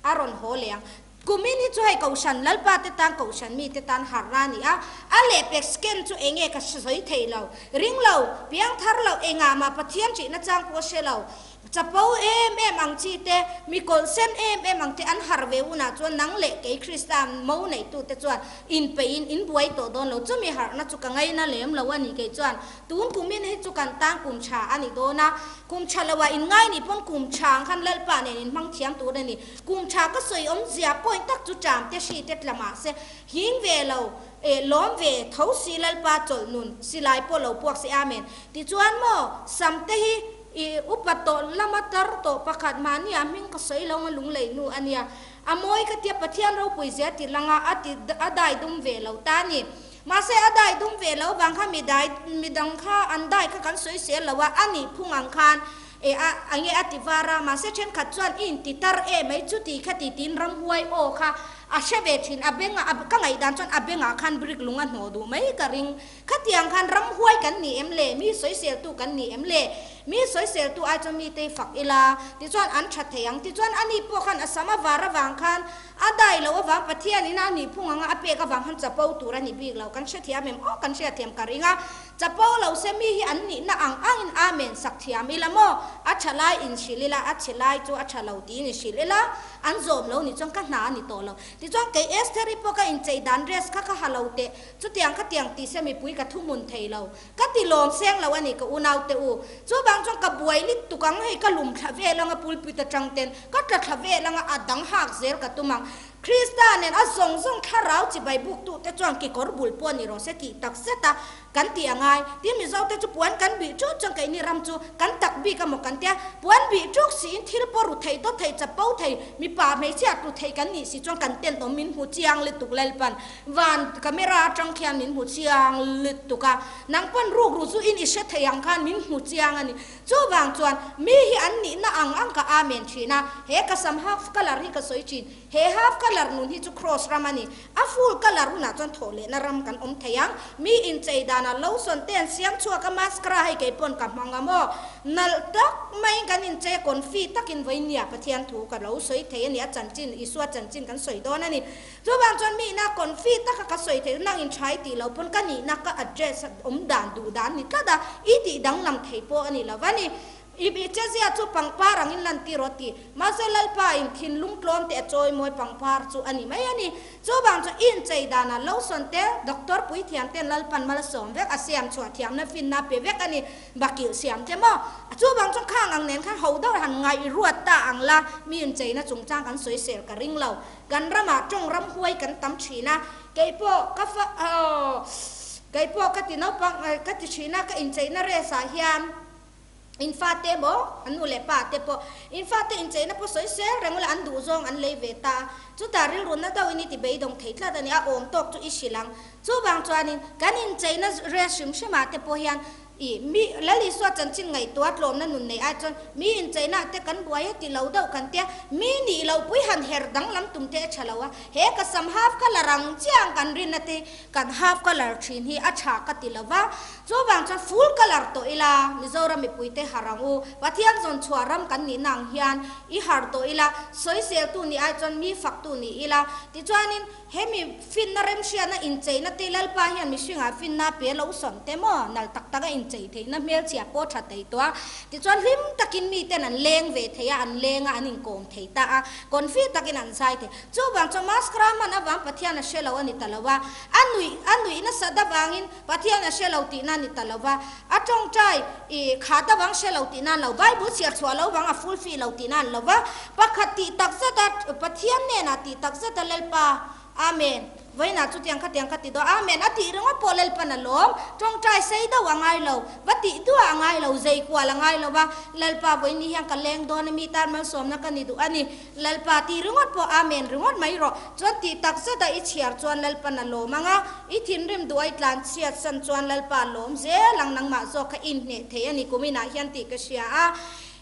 a rawn haw leh ang. Kumin hi chu hei Kohhran Lalpa te tan Kohhran mi te tan harhna a ni a, a lehpek scan chu eng nge ka sawi thei lo. Ring lo, piang thar lo, engah mah Pathian ṭihna chang pawh hre lo. Chapo em em ang chi te, mi kawlh sen em em ang te an harh ve hunah chuan nang leh kei Krista mo neihtu te chuan inpeih in in buai tawh dawn lo. Chumi harhna chu ka ngaina lem lo a ni kei chuan. Tun kumin hi chu kan tan kum tha a ni dawn a, kum tha lo ah in ngai nih pawn kum tha ang khan Lalpa nen in hmang thiam tur a ni. Kum tha ka sawi awmzia point tak chu ṭam te hri te tla mah se hing ve lo eh lawm ve tho si Lalpa chawlh nun silai pawh lo puak se Amen. Tichuan maw sam te hi i upa tawh lama tar tawh pakhat mahni ah hming ka sawi lo nga lunglei nu a nia a mawi ka tia Pathian ropui zia ti langa a ti a dai dum ve lo ta a ni. Mahse a dai dum ve lo vang kha mi dai midang kha an dai kha kan sawi sel lo a a nih phung ang khan E a, a nge a ti var a, mahse thenkhat chuan i inti tar e mai chu ti kha ti tiin ramhuai aw kha a hre ve thin, a bengah, a, ka ngaihdan chuan a bengah khan brick lung a hnawh duh mai ka ring. Khatiang khan ramhuai kan ni em le, mi sawiseltu kan ni em le, mi sawiseltu ai chuan mite hi fak ila tichuan an tha thei ang, tichuan ani pawh khan a sam a var avang khan a dai loh avang Pathianin a nih phung anga a pek avang khan chapo tur a ni bik lo, kan hrethiam em aw kan hriatthiam ka ring a. Chapo lo se mi hi an nihna ang angin Amen sak thiam ila maw? A tha lai in hrilh ila, a chhe lai chu a tha lo tiin i hrilh ila, an zawm lo nih chuan ka hna a ni tawh lo. Tichuan kei Estheri pawh ka inchei dan dress kha ka ha lo teh, chutiang khatiang ti se mipui ka thuhmun thei lo. Ka ti lawm seng lo a ni ka unau te u. Chuvang chuan ka buai lit tuk ang, hei ka lum thla vel anga pulpit atang ten ka tla thla vel anga a dang hak zel ka tum ang. Krista nen a zawng zawng thlarau chibai buktute chuan kekawr bul pawh ni rawh se tih tak zet a kan tih a ngai. Tin, Mizote chu puan kan bih ṭut chuan keini ram chu kan tak bik a maw kan tia. Puan bih ṭuk siin thil pawh ru thei, dawt thei, chapo thei, mipa hmeichhia tlu thei kan nih si chuan kan tenawm min hmu chiang lutuk Lalpan van camera atang khian min hmu chiang lutuk a. Nang pawn ruk ru chu in i hre thei ang khan min hmu chiang a ni. Chuvang chuan mi hi an nihna ang ang ka amen thin a, he ka sam half colour hi ka sawi thin. He half colour nun hi chu cross ram a ni. A full colour hunah chuan thawh lehna ram kan awm thei ang. Mi inchei danah lotion te an siam chhuak a, mascara hei kei pawn ka hmang a maw? Nalh tak maiin kan inchei a, confi takin vawinia Pathian thu ka lo sawi thei a ni, a chanchin, Isua chanchin kan sawi dawn a ni. Chuvang chuan mi ina confi taka ka sawi theih nang in tha i tih loh pawn ka nihna ka address awm dan duh dan ni tlat a, i tih danglam thei pawh a ni lo va ni. I i chezia chu pangpar angin lan tir aw ti. Mahse Lalpa in thinlung tlawm te a chawi mawi pangpar chu a ni mai a ni. Chuvang chuan i inchei danah lotion te doctor puithiam ten Lalpan malsawm vek a siam chhuah thiamna finna pe vek a ni. Bakilh siam te maw? Chuvang chuan khang ang nen khan ho deuh han ngaih ruat ta ang la, mi incheina chungchang kan sawisel ka ring lo. Kan ramah tawng ram huai kan tam thin a, kei pawh ka fa aw kei pawh ka ti naupang ka ti thin a, ka incheina race ah hian in fate emaw an nu leh pa te pawh in fate incheina pawh sawi sel reng ula an duh zawng an lei ve ta a, chutah rilrunna deuhin i ti beidawng thei tlat a ni, a awm tawk chu i hrilh ang. Chuvang chuanin kan incheina race hrim hrim ah te pawh hian I mi Lal Isua chanchin ngaihtuah tlawmna nun nei ai chuan mi incheina te kan buai a ti lo deuh kan tia, mi nih loh pui han her danglam tum te a tha lo a, he ka sam half colour ang chiang kan rinna te kan half colour thin hi a tha ka ti lo va, chuvang chuan full colour tawh ila Mizoram mipui te har ang u, Pathian zawn chhuah ram kan nihna ang hian i har tawh ila, sawiseltu nih ai chuan mi faktu ni ila, tichuanin. Hemi finna remhriatna incheina te Lalpa hian mihringah finna a pe lo sawn te maw? Nal tak taka inchei theihna hmelchhia pawh tha thei tawh a. Tichuan hlim takin miten an leng ve thei a, an leng a, an inkawm thei ta a, confi takin an zai thei. Chuvang chuan mascara hman avang Pathian a hre lo a ni ta lo a, a nuih a nuih nasat avangin Pathian a hre lo tihna a ni ta lo va, a tawngtai i khat avang hre lo tihna a ni lo, Bible chhiar chhuah lo vang a fulfill lo tihna a ni lo va, pakhat tih tak zet a, Pathian hnenah tih tak zet a Lalpa, Amen. Vawiinah chutiang khatiang ka ti dawn Amen a tih ringawt pawh Lalpan a lawm. Tawngtai sei deuh a ngai lo, va tih duah a ngai lo, zei kual a ngai lo va, Lalpa vawiin ni hian ka leng dawn a mi tan malsawmna ka ni duh a ni. Lalpa tih ringawt pawh Amen ringawt mai rawh. Chuan tih tak zet a i chhiar chuan Lalpan a lawm ang a, i thinrim duh a i tlan chhiat san chuan Lalpa a lawm zel ang nangmah zawk kha i inhneh thei a ni kuminah hian tih ka hria a.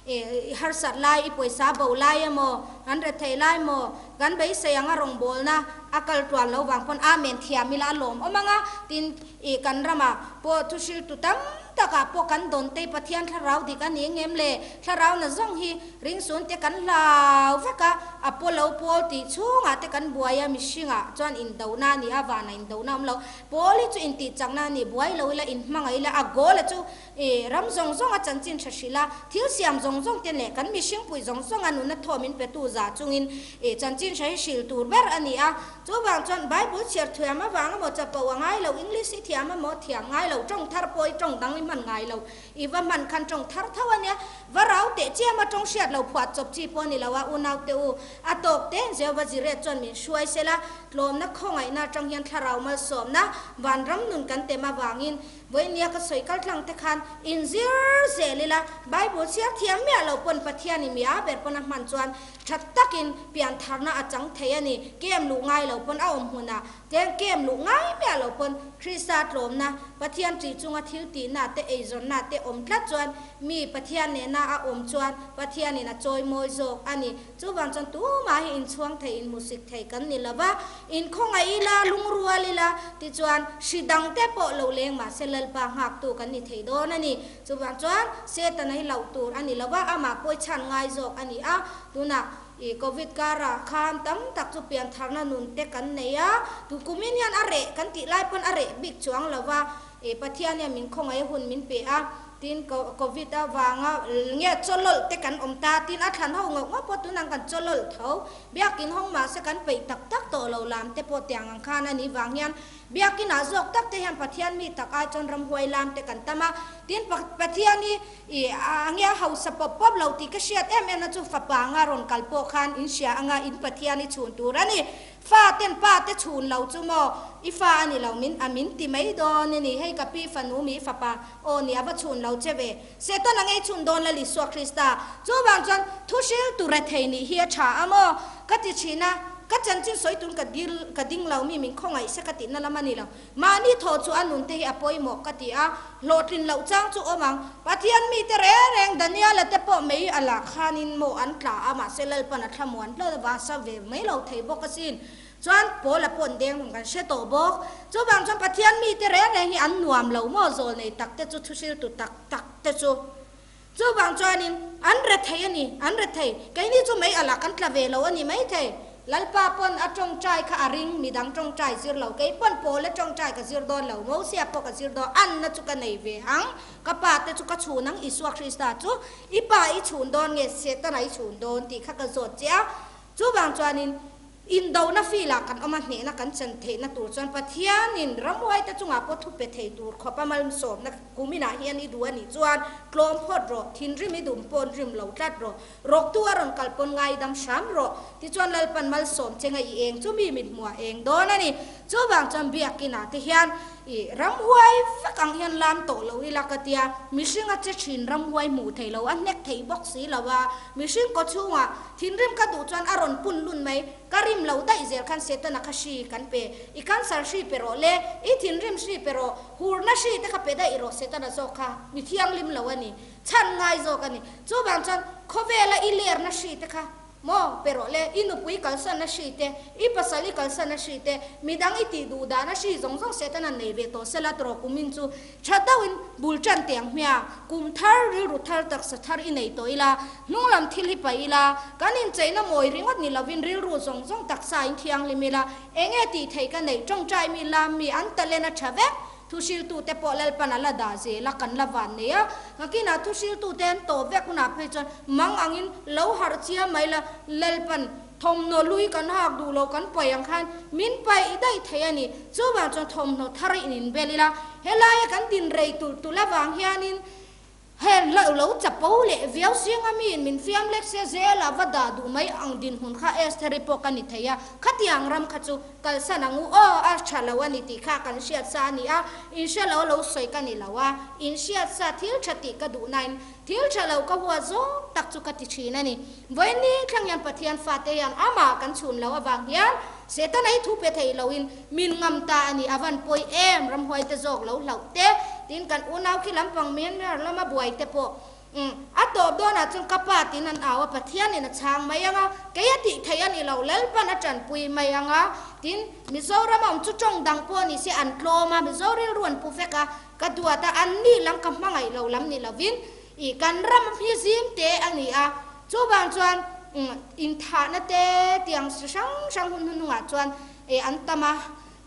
I harsat lai, i pawisa bo lai emaw, kan rethei lai maw, kan beisei anga rawngbawlna a kal tuan lo vang pawn Amen thiam ila a lawm awm ang a, tin i kan ramah pawh thuhriltu tam takah pawh kan dawn te Pathian thlarau dik a ni ngem le, thlarau na zawng hi ringsun te kan hlau vek a, a pawlo pawl tih chhungah te kan buai a, mihringah chuan indona a ni a, vanah indona a awm lo, pawl hi chu intihchakna a ni, buai lo ila inhmangaih ila a goal a chu I ram zawng zawng a chanchin tha hrilh a, thil siam zawng zawng te leh kan mihringpui zawng zawng a nuna thaw min petu za chungin i chanchin tha hi hrilh tur ber a ni a. Chuvang chuan Bible chhiar thiam avang emaw chapo a ngai lo, English i thiam emaw thiam ngai lo, tawng thar pawh i tawng dang i hman ngai lo, i va hman khan tawng thar tho a nia. Va rau teh chiam a tawng hriat lo phuah chawp chi pawh a ni lo a, unau te u, a tawk te Jehova Jireh chuan min hruai sela, tlawmna khawngaihna atang hian thlarau malsawmna vanram nun kan tem avangin Vawinia ka sawi kal tlang te khan inzir zel ila, Bible chhiar thiam miah lo pawn Pathian i mia ber pawn a hman chuan tha takin piantharna a chang thei a ni. Kem luh ngai lo pawn a awm hmunah tleng kem luh ngai miah lo pawn Krista tlawmna, Pathian ṭih chunga thil tihna te eizawnna te awm tlat chuan mi Pathian nena a awm chuan Pathianin a chawi mawi zawk a ni. Chuvang chuan tumah hi inchhuang thei, inhmusik thei kan ni lo va, inkhawngaih ila, lungrual ila, tichuan hri dangte pawh lo leng mahse Lalpa nghaktu kan ni thei dawn a ni. Chuvang chuan Setana hi loh tur a ni lo va, amah pawi chhan ngai zawk a ni a. Tunah i Covid karah khan tam tak chu piantharna nun te kan nei a, tu kumin hian a reh kan tih lai pawn a reh bik chuang lo va, i Pathian hian min khawngaih hun min pe a. Tin, Covid avanga nge chawlawlh te kan awm ta, tin a thlan ho ngauh ngauh pawh tunang kan chawlawlh tho. Biakin hawng mahse kan peih tak tak tawh lo lam te pawh tiang ang khan a nih vang hian Biakinah zawk tak te hian Pathian mi tak ai chuan ramhuai lam te kan tam a. Tin, Pathian hi i a nge a hausa pawp pawp lo tih ka hriat em em na chu fapa anga rawn kal pawh khan in hria anga in Pathian hi chhun tur a ni. Fa ten pa te chhun lo chu maw i fa a ni lo min a min ti mai dawn i ni hei ka pi fanu mi fapa aw ni a va chhun lo che ve Setana ngei chhun dawn Lal Isua Krista chuvang chuan thu hril tu rethei nih hi a tha a maw ka ti thin a ka chanchin sawi tun ka dil ka ding lo mi min khawngaih se ka tihna lam a ni lo Mahni thaw chu a nun te hi a pawimawh ka ti a, hlawhtlin loh chang chu awm ang. Pathian mite reng reng Daniela te pawh mei a lah khanin maw an tla a, mahse Lalpan a thlamuan hlawt a vasa ve mai lo thei bawk asin. Chuan Paula pawh an deng hlawm kan hre tawh bawk. Chuvang chuan Pathian mite reng reng hi an nuam lo maw zawlnei tak te chu thuhriltu tak tak te chu. Chuvang chuanin an rethei a ni, an rethei. Keini chu mei alah kan tla ve lo a ni maithei. Lalpa pawn a tawngtai kha a ring, midang tawngtai zir lo. Kei pawn Paula tawngtai ka zir dawn lo, Mosia pawh ka zir dawn, anna chu ka nei ve ang. Ka pa te chu ka chhun ang, Isua Krista chu i pa i chhun dawn nge Setana i chhun dawn tih kha ka zawt che a. Chuvang chuanin Indona filah kan awm a, hnehna kan chan theihna tur chuan Pathianin ramhuaite chungah pawh thu pe thei tur khawp a malsawmna kuminah hian i duh a nih chuan tlawm phawt rawh, thinrim i dum pawn rim lo tlat rawh, rawktu a rawn kal pawn ngaidam hram rawh, tichuan Lalpan malsawm chenga i eng chu mi mithmuah eng dawn a ni. Chuvang chuan biakinah te hian i ramhuai vek ang hian lam tawh lo ila ka tia, mihringa che thin ramhuai hmuh thei lo, a hnek thei bawk si lo a, mihring kawchhungah thinrim ka duh chuan a rawn pun lun mai, ka rim lo daih zel khan Setana kha hri kan pe, i cancer hri pe rawh le, i thinrim hri pe rawh, hurna hri te kha pe daih rawh Setana zawk kha mi thianghlim lo a ni, chhan ngai zawk a ni, chuvang chuan khawvela i lerna hri te kha Maw, pe rawh le, i nupui kalsan a hri te, i pasal i kalsan a hri te, midang i tih duh dan a hri zawng zawng Satan an nei ve tawh sela tawh kumin chu tha deuhin bul tan tiang hmia, kum thar, rilru thar, taksa thar i nei tawh ila, hnunglam thil hi paih ila, kan incheina mawi ringawt ni lovin rilru zawng zawng taksa in thianghlim ila, enge tih theih ka neih, tawngtai mi lam mi an talent a tha vek. Thuhriltute pawh Lalpan a la dah zel a, kan la van nei a. Nakinah thuhriltute an tawh vek hunah phei chuan mang angin lo harh chiam mai la, Lalpan thawmhnaw lui kan hak duh lo kan paih ang khan min paih daih thei a ni. Chuvang chuan thawmhnaw thar in inbel ila, helaia kan din rei tulh tulh avang hianin. Heng hlauh lo chapo leh viau singa miin min fiam lek se zel a va dah duh mai ang dinhmun kha Estheri pawh ka ni thei a, khatiang ram kha chu kalsan ang u aw, a tha lo a ni tih kha kan hriat sa a ni a, in hre lo lo sawi ka ni lo a, in hriat sa thil tha tih ka duh nain thil tha lo ka huat zawng tak chu ka ti thin a ni. Vawiin thlang hian Pathian fate hian amah kan chhun lo avang hian Setana hi thu pe thei loin min ngam ta a ni, a van pawi em, ramhuai te zawk lo hlauh te, tin kan unau khi lampang Myanmar lama buai te pawh umm a tawp dawnah chuan ka pa tin an au a, Pathianin a chhang mai ang a, kei a tih theih a ni lo, Lalpan a tanpui mai ang a, tin Mizoram a awm chu tawng dang pawh ni se an tlawm a, Mizo rilru an pu vek a, ka duat a, an ni lam ka hmangaih lo lam ni lovin ih kan ram hi zim te a ni a, Chuvang chuan inthahna te tiang chi hrang hrang hun hnuhnungah chuan an tam a,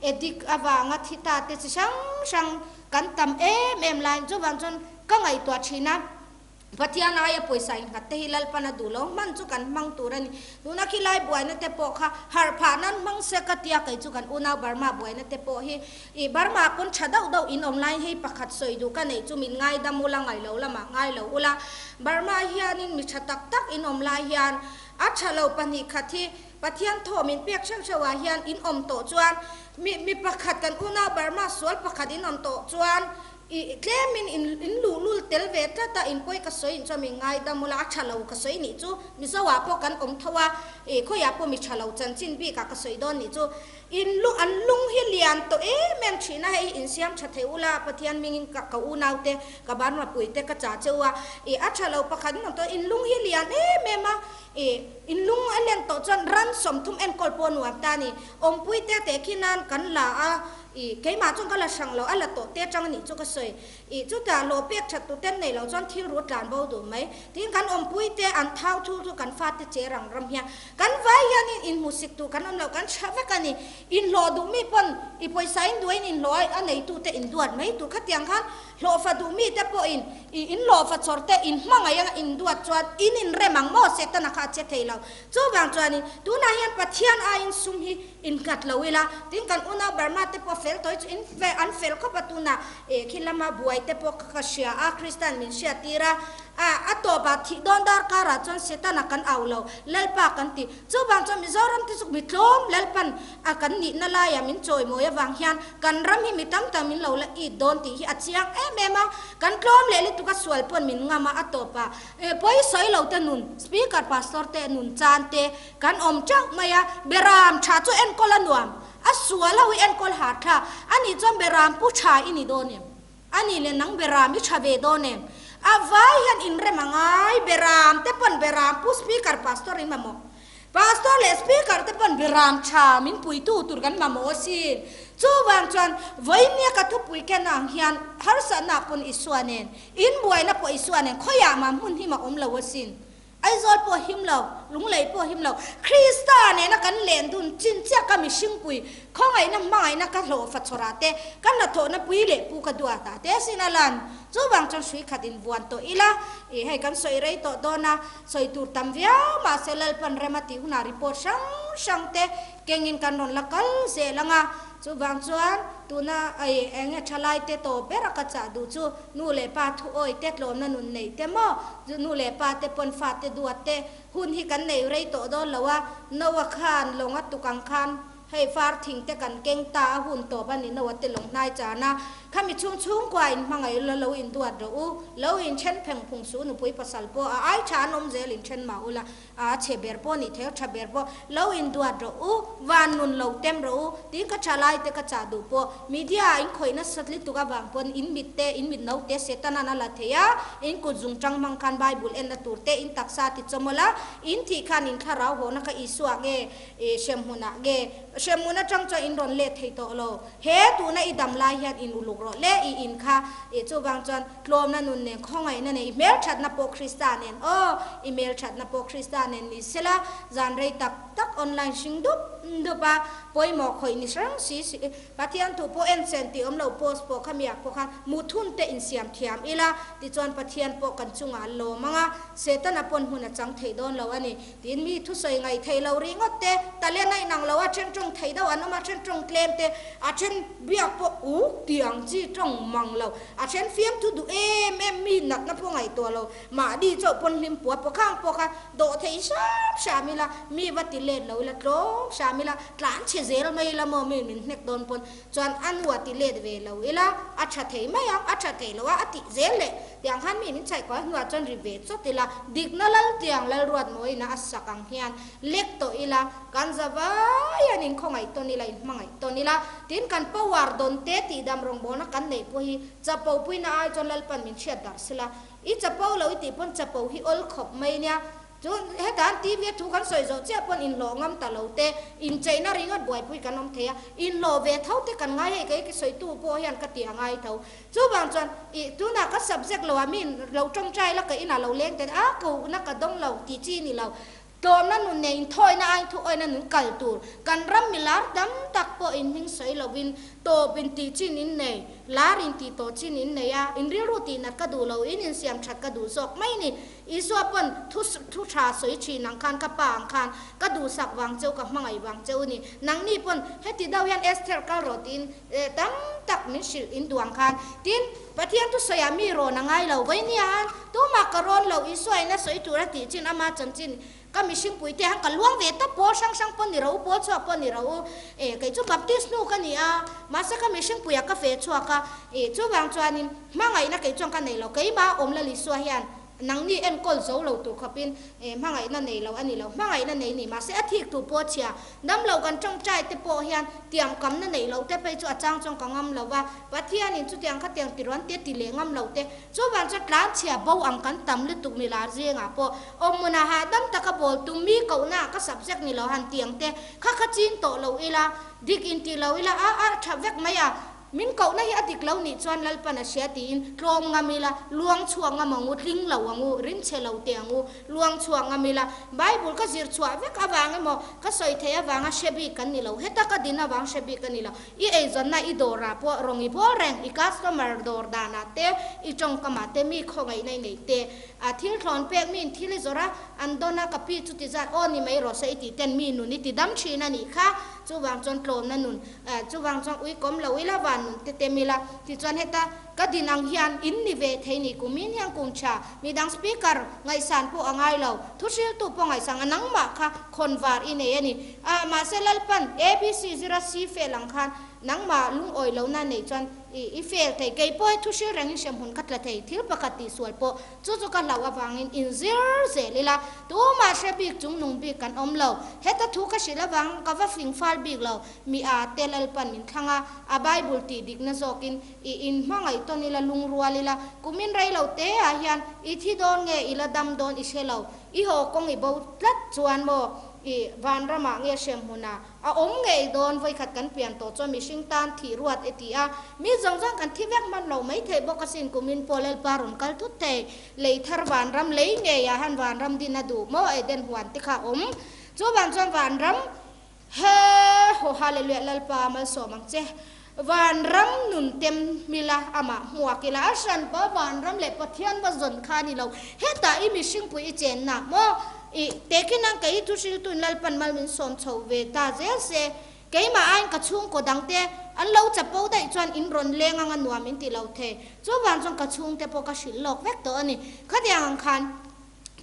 addict avanga thi ta te chi hrang hrang kan tam em em laiin chuvang chuan ka ngaihtuah thin a, Pathian aia pawisa innghat te hi Lalpan a duh lo, hman chu kan hmang tur a ni. Tuna khilai buaina te pawh kha harh phah nan hmang se ka tia kei chu kan unau Burma buaina te pawh hi ih Burma pawn tha deuh deuh in awm laiin hei pakhat sawi duh ka neih chu min ngaidam ula ngaih lo lamah ngai lo ula Burma hianin mi tha tak tak in awm lai hian a tha lo 2 khat hi Pathian thaw min pek hreuh hreuh ah hian in awm tawh chuan mi mi pakhat kan unau Burma sual pakhat in awm tawh chuan ih tlemin in in luhlul tel ve tlat a in pawi ka sawi in chuan min ngaidam ula a tha lo ka sawi nih chu Mizo ah pawh kan awm tho a ih khawiah pawh mi tha lo chanchin bik ah ka sawi dawn nih chu In lu an lung hi lian tawh em em thin a, hei insiam tha thei ula, Pathian hmingin ka ka unaute, ka banmapui te ka chah che u a, ih a tha lo pakhat in awm tawh, in lung hi lian em em a, ih in lung a len tawh chuan ran 30 enkawl pawh nuam ta a ni, awmpui te teh khi nan kan la a, ih keimah chuan ka la hrang lo, a la tawh te atang a nih chu ka sawi, ih chutah lawh pek that tu ten nei lo chuan thil ru tlan bo duh mai, tin kan awmpui te an thau thu chu kan fate che rang ram hian Kan vai hianin inhmusik tur kan awm lo, kan tha vek a ni. Inhlawh duh mi pawn i pawisa in duain inhlawh a, a neitute induat mai tur. Khatiang khan hlawhfa duh mite pawhin i inhlawhfa chawr te inhmangaih anga induat chuan in inrem ang maw? Setana kha a che thei lo. Chuvang chuanin tunah hian Pathian aiin sum hi innghat lo ila, tin kan unau Burma te pawh fel tawh hi chu in an fel khawp a, tunah eh khi lama buai te pawh ka hria a, Kristan min hriattir a. A, a tawpah thih dawn dar karah chuan Setana kan au lo, Lalpa kan ti. Chuvang chuan Mizoram te chu mi tlawm Lalpan a kan nihna laiah min chawimawi avang hian kan ram hi mi tam tak min lo la it dawn tih hi a chiang em em a. Kan tlawm leh lutuk a sual pawn min ngam a, a tawpah pawi sawi lo te nun, Speaker Pastor te nun chan te kan awm teuh mai a, Beram tha chu enkawl a nuam, a sual ho hi enkawl har tha, anih chuan Beram pu tha i ni dawn em? A nih leh nang Beram i tha ve dawn em? A vai hian inrem a ngai, Beram te pawn Beram pu Speaker Pastor in mamawh. Pastor leh Speaker te pawn Beram tha min puitu tur kan mamawh asin. Chuvang chuan vawinia ka thupui ken ang hian harsatna pawn Isua nen, inbuaina pawh Isua nen khawiah mah hmun him a awm lo asin. Aizawl pawh him lo, Lunglei pawh him lo, Krista nena kan len dun chin chiah ka mihringpui, khawngaihna hmangaihna ka hlawhfa chhawrah te, ka hnathawhna pui leh pu ka duatah te sin a lan. Chuvang chuan hrui khat in vuan tawh ila, ih hei kan sawi rei tawh dawn a, sawi tur tam viau mahse Lalpan rem a tih hunah report hrang hrang te kengin kan rawn la kal zel ang a, chuvang chuan tuna ih eng nge thalai te tawp ber a ka chah duh chu Nu leh pa thu awi te tlawmna nun neih te maw? Nu leh pa te pawn fa te duat te hun hi kan nei rei tawh dawn lo a, Noah khan lawng a tuk ang khan hei far thing te kan keng ta a hun tawp a ni Noah te lawng hnai chan a, khami chhung chhungkua in hmangaih ula lo in duat rawh u, lo in then pheng phung su nupui pasal pawh a ai tha an awm zel in then mah ula A chhe ber pawh nih thei a, tha ber pawh lo induat rawh u, van nun lo tem rawh u, tiin ka tha lai te ka chah duh pawh media ah in khawih nasat lutuk avang pawn in mit te, in mit no te Setanan a la thei a, in kut zung tang hmang khan Bible enna tur te in taksa ti chawm awlh a, in thih khan in thlarau hawhna kha Isua nge hremhmun ah nge hremhmun atang chuan in rawn let thei tawh lo, he tuna i dam lai hian in uluk rawh le i in kha chuvang chuan Tlawmna nun nen khawngaihna nen i hmelthatna pawh Krista nen aw, i hmelthatna pawh Krista nen ni sela, zan rei tak tak online hring dup dup a, pawimawh khawih ni hrang si si, Pathian thu pawh en sen tih awm lo post pawh kha miak pawh khan muthun te insiam thiam ila, tichuan Pathian pawh kan chungah a lawm ang a, Setana pawn hmun a chang thei dawn lo a ni. Tin, mi thusawi ngaih thei lo ringawt te, talent a inang lo a, then tawng thei deuh an awm a, then tawng tlem te, a then biak pawh uk tih ang chi. chi tawng mang lo. A then fiamthu duh em em mi natna pawh ngaihtuah lo. Mahni chauh pawn hlim pua pawh khang pawh kha dawh thei hram hram ila, mi va ti let lo ila, tlawm hram ila, tlan chhe zel mai ila maw mi min hnek dawn pawn chuan a nu a ti let ve lo ila, a tha thei mai ang, a tha thei lo a, a tih zel leh tiang khan mi min chhaih kual hnuah chuan ri ve chawt ila, dikna lal tiang Lalruat Mawina a sak ang hian lek tawh ila, kan za vai an inkhawngaih tawn ila, inhmangaih tawn ila, tin kan power dawn te tihdam rawngbawlna kan neih pawh hi chapo puina ai chuan Lalpan min hriat darh sela. I chapo lo i tih pawn chapo hi awl khawp mai nia. Chu heta an TV a thu kan sawi zawh chiah pawn inhlawh ngam ta lo te, incheina ringawt buaipui kan awm thei a, inhlawh ve tho te kan ngai hei kei ki sawitu pawh hian ka ti a ngai tho. Chuvang chuan i tunah ka subject lo ah mi lo tawngtai la ka inah lo leng te a kohna ka dawng lo tih chi ni lo. Tlawmna nun nen inthawina aiin thuawina nun kal tur kan ram mi lar tam tak pawh in hming sawi lovin tawp in tih chin in nei, lar in tih tawh chin in nei a, in rilru tih nat ka duh lo, in insiam that ka duh zawk mai ni. Isua pawn thu thu tha sawi thin ang khan ka pa ang khan ka duhsak vang cheu ka hmangaih vang cheu ni. Nangni pawn heti deuh hian Esther kal rawh tiin tam tak min hrilh in duh ang khan tin Pathian thusawiah mi rawn a ngai lo vai nia han tumah ka rawn lo Isua in a sawi tur a tih chin ama chanchin ka mihring pui te han ka luang ve ta pawl hrang hrang pawh ni ro u pawl chhuak pawh ni ro u e kei chu Baptist hnu ka ni a mahse ka mihring puiah ka fe chhuak a e chuvang chuanin hmangaihna kei chuan ka nei lo keimah awm lal Isua hian Nangni enkawl zo lo tur khawpin hmangaihna nei lo a ni lo. Hmangaihna nei ni mahse a thik tu pawh chhia. Dam lo kan tawngtai te pawh hian tiamkamna neih loh te phei chu a chang chuan ka ngam lo va. Pathianin chutiang khatiang ti ruan te ti leh ngam lo te. Chuvang chuan tlan chhia bo ang kan tam lutuk milar zingah pawh awmhmunah hahdam taka bawl tum mi kohna ka subject ni lo han tiang te kha kha ching tawh lo ila, dik inti lo ila a a tha vek mai a. Min kohna hi a dik lo nih chuan Lalpan a hria tiin tlawm ngam ila, luang chhuak ngam ang u, tling lo ang u, rinchhe lo teh ang u, luang chhuak ngam ila. Bible ka zir chhuah vek avang emaw, ka sawi theih avanga hre bik kan ni lo, heta ka din avang hre bik a ni lo. I eizawnna i dawrah pawh rawng i bawl reng, i customer dawr danah te, i tawngkamah te, mi khawngaihna i neih te, a thil thlawn pek miin thil i zawrh a, an dawn a, ka pi chu ti zat, aw ni mai rawh se i tih ten mi nun i ti dam thin a nih kha. Chuvang chuan tlawmna nun Chuvang chuan ui kawm lo ila van nun te tem ila tichuan heta ka din ang hian in ni ve thei ni kumin hian kum tha midang speaker ngaihsan pawh a ngai lo thuhriltu pawh ngaihsang a nangmah kha khawn var i nei a ni a mahse Lalpan ABC zira si fel ang khan nangmah lungawi lohna nei chuan i i fel thei kei pawh he thuhril rengin hremhmun ka tla thei thil pakhat tihsual pawh Chu chu ka hlauh avangin inzir zel ila, tumah hre bik chung nung bik kan awm lo. Heta thu ka hrilh avang ka va fing fal bik lo. Mi a te Lalpan min thlang a, a Bible tih dikna zawkin i inhmangaih tawn ila, lungrual ila, kumin rei lo te ah hian i thi dawn nge i la dam dawn i hre lo. I haw kawng i bo tlat chuan maw i vanramah nge hremhmunah A awm ngei dawn, vawikhat kan pian tawh chuan mihring tan thih ruat e ti a, mi zawng zawng kan thi vek hman lo mai theih bawk asin, kumin pawh Lalpa rawn kal thut thei, lei thar vanram lei ngei ah han vanram din a duh maw Eden huan te kha awm, chu vang chuan vanram he haw Hallelujah Lalpa malsawm ang che, vanram nun tem hmila amah hmuak ila a hranpa vanram leh Pathian va zawn kha a ni lo, hetah i mihringpui i chenna maw I tekin ang kei thu hriltuin Lalpan mal min sawm chho ve ta zel se, keimah aiin ka chhungkaw dangte an lo chapo daih chuan in rawn leng anga nuam in ti lo thei. Chuvang chuan ka chhungte pawh ka hrilh lawk vek tawh a ni. Khatiang ang khan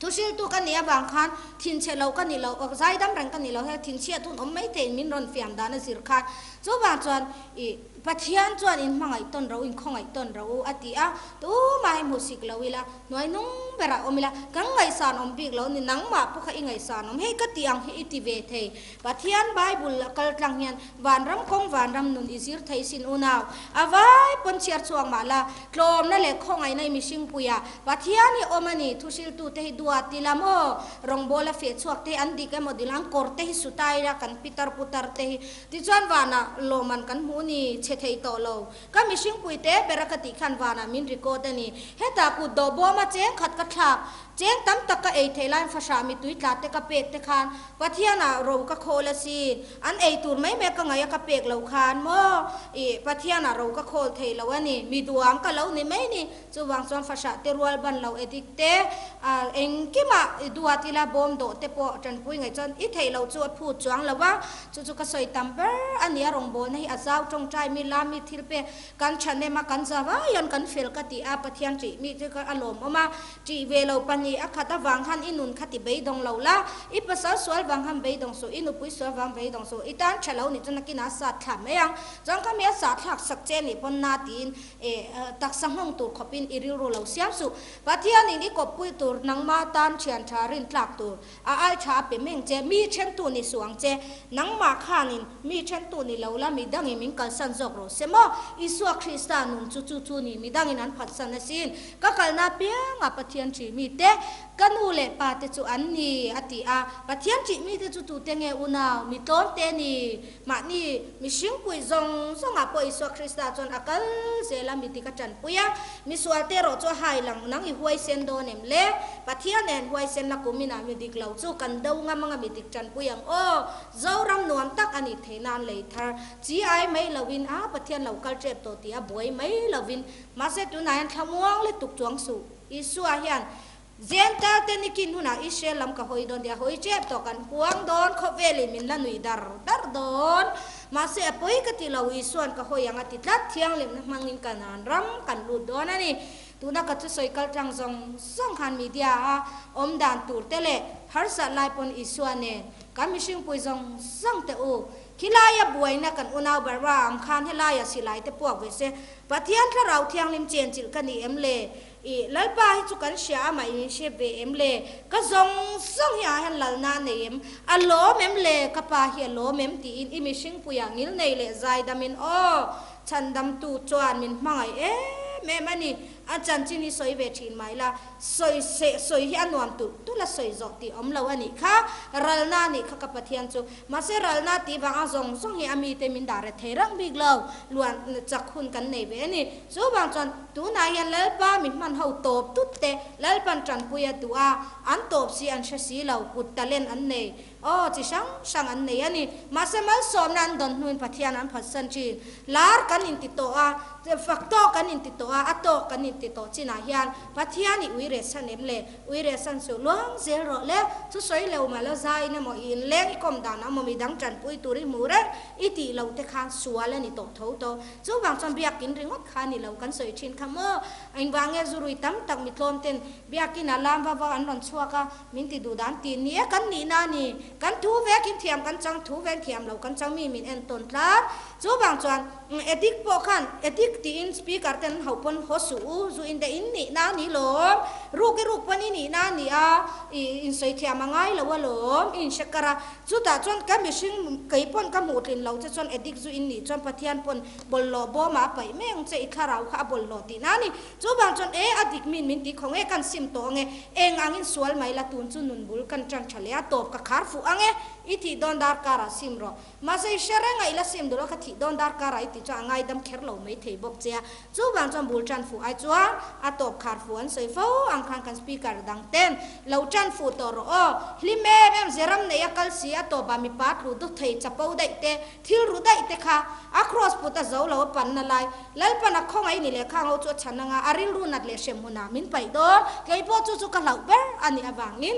thu hriltu ka nih avang khan thinchhe lo ka ni lo, zaidam reng ka ni lo, hei thinchhiat hun awm mai theiin min rawn fiam dan a zir khan. Chuvang chuan i Pathian chuan in hmangaih tawn ro, in khawngaih tawn ro u a ti a, tumah hi hmuhsik lo ila, Hnuai nung berah awm ila, kan ngaihsan awm bik lo ni, nangmah pawh kha i ngaihsan awm, hei ka tih ang hi i ti ve thei. Pathian Bible a kal tlang hian vanram kawng vanram nun i zir thei sin unau. A vai pawn chhiar chhuak mah la, tlawmna leh khawngaihna i mihring puia Pathian hi awm a ni, thuhriltu te hi duat ila maw, rawngbawla feh chhuak te hi an dik emaw dil ang, kawr te hi su ta ila kan pitar putar te hi tichuan vanah lawman kan hmu ni, chhe thei tawh lo. Ka mihring pui te ber a ka tih khan vanah min record a ni. Hetah kut dawh bawm a cheng khat ka thlak. Cheng tam tak ka ei theih laiin fahrah mittui tla te ka pek te khan Pathianah ro ka khawl asin. An ei tur mai mai ka ngaih a ka pek loh khan maw ih Pathianah ro ka khawl thei lo a ni. Mi duang ka lo ni mai ni. Chuvang chuan fahrah te rual ban lo edik te engkimah i duat ila bawm dawh te pawh tanpui ngaih chuan i theih loh chu a phut chuang lo a. Chu chu ka sawi tam ber a ni a rawngbawlna hi a zau tawngtai mi la mi thil pek Kan thahnem a, kan za vai hian kan fel ka ti a, Pathian ṭih mi chu a lawmawm a, ṭih ve lo pahnih a khat avang khan i nun kha ti beidawng lo la, i pasal sual vang khan beidawng suh, i nupui sual vang beidawng suh, i tan ṭha lo nih chuan nakinah a sat thlak mai ang, chuan khami a sah thlak sak che nih pawn na tiin taksa nghawng tur khawpin i rilru lo siam suh, Pathianin i kawppui tur nangma tan ṭhian ṭha rintlak tur A ai tha a pe meng che, mi thentu ni suh ang che. Nangmah khanin mi thentu ni lo la, midangin min kalsan zawk rawh se maw? Isua Krista nun chu chu chu ni, midangin an phatsan asin. Ka kalna apiangah Pathian ṭih mite, ka nu leh pa te chu an ni, a ti a. Pathian ṭih mite chu tute nge unau, mi tlawmte ni? Mahni mihring puih zawng zawngah pawh Isua Krista chuan a kal zel a, mi dik a tanpui a. Misual te erawh chu a hai lang, nang i huaisen dawn em le? Pathian nen huaisen la kum inah mi dik lo chu kan do ngam anga mi dik tanpui ang aw. Zoram nuam tak a nih theih nan lei thar chi ai mai lovin a Pathian lo kal tep tawh tih a buai mai lovin. Mahse tunah hian thlamuang lutuk chuang suh. Isua hian Jentail te nikin hunah Israel lam ka hawi dawn tih a hawi tep tawh kan huang dawn khawvelin min la nui dar dar dawn. Mahse a pawi ka ti lo Isuan ka hawi ang a ti tlat thianghlimna hmangin Kanaan ram kan lut dawn a ni. Tuna ka thusawi kal tlang zawng zawng khan media a awm dan tur te leh harsat lai pawn Isua nen kan mihringpui zawng zawng te u khilaia buaina kan unau Barba ang khan helaia silai te puak ve se Pathian thlarau thianghlim chenchilh ka ni em le? I Lalpa hi chu kan hria a mah in hre ve em le? Ka zawng zawng hi ah hian lalna a nei em? A lawm em le? Ka pa hi a lawm em? tiin i mihringpuia ngil nei leh zaidamin aw chhandamtu chuan min hmangaih em em a ni. A chanchin hi sawi ve thin mai la, sawi seh sawi hi a nuam tulh tulh a sawi zawh tih awm lo a nih kha. Ralna a nih kha ka Pathian chu. Mahse ralna tih vang a zawng zawng hi a mite min dah ret thei reng bik lo, luan chak hun kan nei ve a ni. Chuvang chuan tunah hian Lalpa mi hman ho tawp tut te Lalpan tanpui a duh a, an tawp si an hre si lo, kut talent an nei, aw chi hrang hrang an nei a ni. Mahse malsawmna an dawn hnuin Pathian an phatsan thin. Lar kan inti tawh a, fak tawk kan inti tawh a, a tawk kan inti tawh chinah hian Pathian i ui rehsan em le? Ui rehsan suh luang zel rawh le, chu sawi lo mah la zaiin emaw i inleng i kawm dan emaw midang tanpui tur i hmuh reng i tih loh te khan sual a ni tawh tho tawh. Chuvang chuan biakin ringawt kha a ni lo kan sawi thin kha maw? Engvang nge zurui tam tak mitlawm ten biakin ah lam va va an rawn chhuak a, min ti duh dan tih ni e kan nihna a ni. Kan thu vekin thiam kan chang, thu veng thiam lo kan chang mi min entawn tlat. Chuvang chuan Edik pawh khan Edik tiin speaker ten an hauh pawn haw suh u, zu in de in nihna a ni lawm, ruk i ruk pawn i nihna a ni a, i insawi thiam a ngai lo alawm, i inhre kar a. Chutah chuan ka mihring kei pawn ka hmuh tlin lo che chuan Edik zu in nih chuan Pathian pawn bawlhhlawh bawmah a paih mai ang che, i thlarau kha a bawlhhlawh tihna a ni. Chuvang chuan e a dik min min ti khaw nge kan sim tawh ange, eng angin sual mai la tun chu nun bul kan tan tha leh a, tawp ka khar fuh ange, i thih dawn darkarah sim rawh. Mahse i hre reng a, i la sim duh lo, ka thih dawn dar kar ah i tih chuan a ngaidam kher lo mai thei bawk che a. Chuvang chuan bul tan fuh ai chuan a tawp khar fuh an sawi fo ang khan kan speaker dang ten lo tan fuh tawh rawh aw. Hlim em em zeram nei a kal si a tawp ah mipa tlu dut thei chapo daih te, thil ru daih te kha a cross put a zo lo a panna lai Lalpan a khawngaih ni leh khang ho chu a chhan anga a rilru nat leh hrem hunah min paih dawn. Kei pawh chu chu ka hlauh ber a nih avangin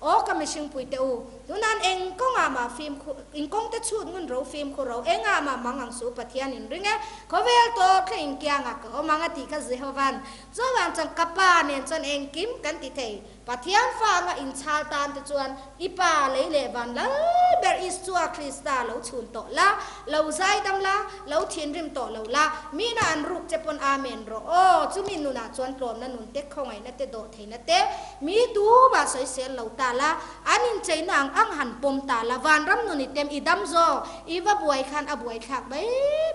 Aw ka mihringpui te u, tunan eng kawngah mah fimkhur, in kawngte chhut ngun ro fimkhur ro, engah mah mang ang suh Pathian in ring e, khawvel tawp thleng in kiangah ka awm ang a tih kha Jehovan chuvang chuan ka pa nen chuan engkim kan ti thei. Pathian fa anga in chhal tan te chuan i pa lei leh van lal ber Isua Krista lo chhun tawh la, lo zaidam la, lo thinrim tawh lo la, mina an ruk che pawn Amen rawh aw, chumi nunah chuan tlawmna nun te khawngaihna te dawh Theihna te, mi tu mah sawisel lo ta la, an incheina ang ang han pawm ta la, vanram nun i tem i dam zawk, i va buai khan a buai thlak mai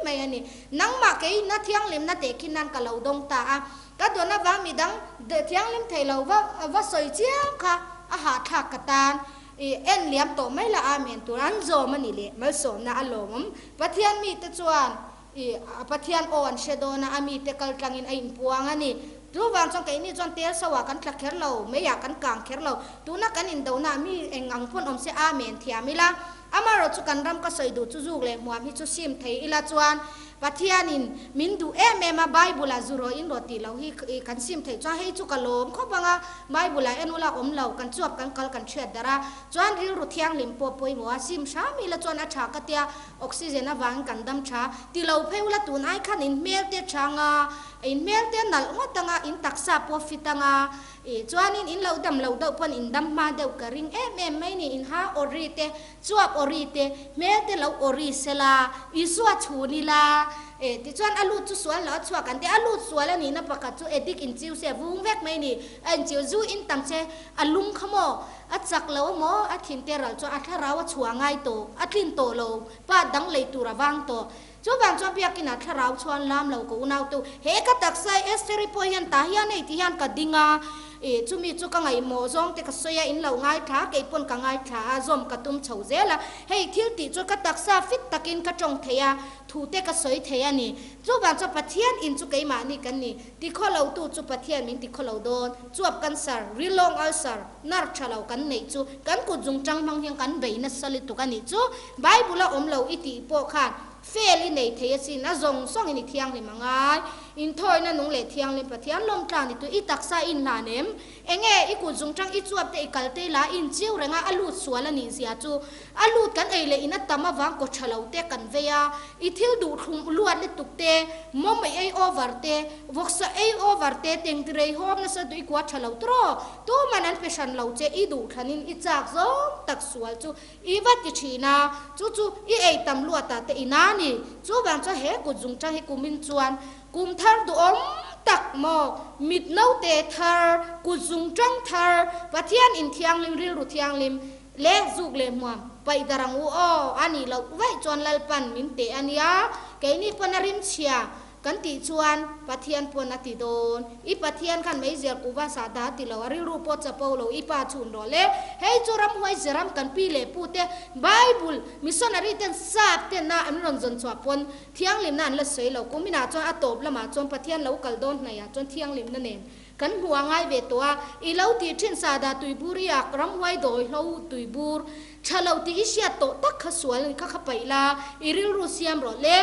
mai a ni. Nangmah kei na thianghlimna teh khi nan ka lo dawng ta a, ka dawn avang mi dang thianghlim thei lo va va sawi chiam kha a hahthlak ka tan i en liam tawh mai la Amen tur an zawm a ni leh malsawmna a lawmawm Pathian mite chuan I Pathian aw an hre dawn a, a mite kal tlangin a inpuang a ni. Chuvang chuan keini chuan tel so ah kan tla kher lo, mei ah kan kang kher lo. Tuna kan indona ah mi eng ang pawn awm se Amen thiam ila. Amaherawh chu kan ram ka sawi duh chu zuk leh hmuam hi chu sim thei ila chuan Pathianin min duh em em a, Bible ah zu rawh in rawh tih loh hi kan sim theih chuan hei chu ka lawm khawp ang a, Bible ah en ula awm lo, kan chuap kan kal kan hriat darh a, chuan rilru thianghlim pawh pawimawh a, sim hram ila chuan a tha ka tia, oxygen avangin kan dam tha, ti lo phei ula tun ai khan in hmel te tha ang a, in hmel te nalh ngawt ang a, in taksa pawh fit ang a, ih chuanin in lo dam lo deuh pawn in dam hma deuh ka ring em em mai ni, in ha awri te Chuak awri te, hmel te lo awri sela, Isua chhun ila, e, tichuan a lut chu sual lo a chhuak an ti. A lut sual a nihna pakhat chu edik inchiu se vung vek mai ni. A inchiu zu in tam che, a lung kha maw, a chak lo maw, a thin te ral chuan a thlarau a chhuah ngai tawh, a tlin tawh lo, pa dang lei tur a vang tawh. Chuvang chuan biakinah thlarau chhuan lam lo ka unau tu, he ka taksa Esther-i pawh hian tah hian hei ti hian ka ding a, ih chumi chu ka ngaihmawh zawng te ka sawi a, in lo ngaithla, kei pawn ka ngaithla a, zawm ka tum chho zel a, hei thil tih chu ka taksa fit takin ka tawng thei a, thu te ka sawi thei a ni. Chuvang chuan Pathian in chu keimahni kan ni, tikhaw lo tu chu Pathian min tikhaw lo dawn, chuap cancer, rilawng ulcer, nar tha lo kan neih chu kan kut zungtang hmang hian kan bei nasa lutuk a nih chu. Bible a awm lo i tih pawh khan fel i nei thei asin, a zawng zawngin i thianghlim a ngai. Inthawina nung leh thianghlim Pathian lawm tlang ni tu i taksa i inhlan em? Enge i kut zungtang i chuap te i kal te la i inchiu reng a, a lut sual a nih zia chu. A lut kan ei leh in a tam avang kaw tha lo te kan vei a, i thil duh thlum luat lutuk te, mawm i ei over te, vawksa ei over te, tengtirei hawm nasa duh i kua tha lo tawh. Tuman an pe hran lo che, i duh thlanin i chak zawng tak sual chu I va ti thin a, chu chu i ei tam luat ah te i na ni. Chuvang chuan he kut zungchang hi kumin chuan kum thar duhawm tak maw, mit naute thar, kut zungchang thar, Pathian in thianghlim, rilru thianghlim leh zuk leh hmuam paih dar ang u aw, a nih loh vaih chuan Lalpan min teh a nia, keini pawn a rimchhia Kan tih chuan Pathian pawn a ti dawn. I Pathian khan meizial kuhva sah dah ti lo, a rilru pawh chapo lo, i pa chhun rawh le. Hei chu ramhuai zeram kan pi leh pu te Bible missionary ten sap ten a an rawn zawn chhuah pawn thianghlimna an la sawi lo. Kuminah chuan a tawp lamah chuan Pathian lo kal dawn hnaihah chuan thianghlimna nen kan hmu a ngai ve tawh a. I lo tih thin sahdah tuibur i ak ramhuai dawi hlo tuibur tha lo tih i hriat tawh tak kha sual kha kha paih la, i rilru siam rawh le.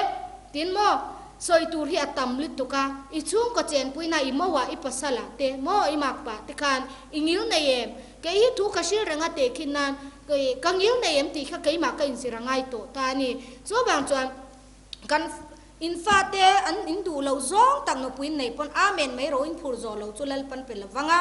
Tin maw, sawi tur hi a tam lutuk a, i chhungkaw chenpuina i mauah i pasalah te maw i makpah te khan i ngil nei em? Kei hi thu ka hril reng a teh khin nan ka ngil nei em tih kha keimah ka inzir a ngai tawh ta a ni. Chuvang chuan kan in fate an in duh loh zawng tak nupui in nei pawn Amen mai ro in phur zawh lo chu Lalpan pe lovang a,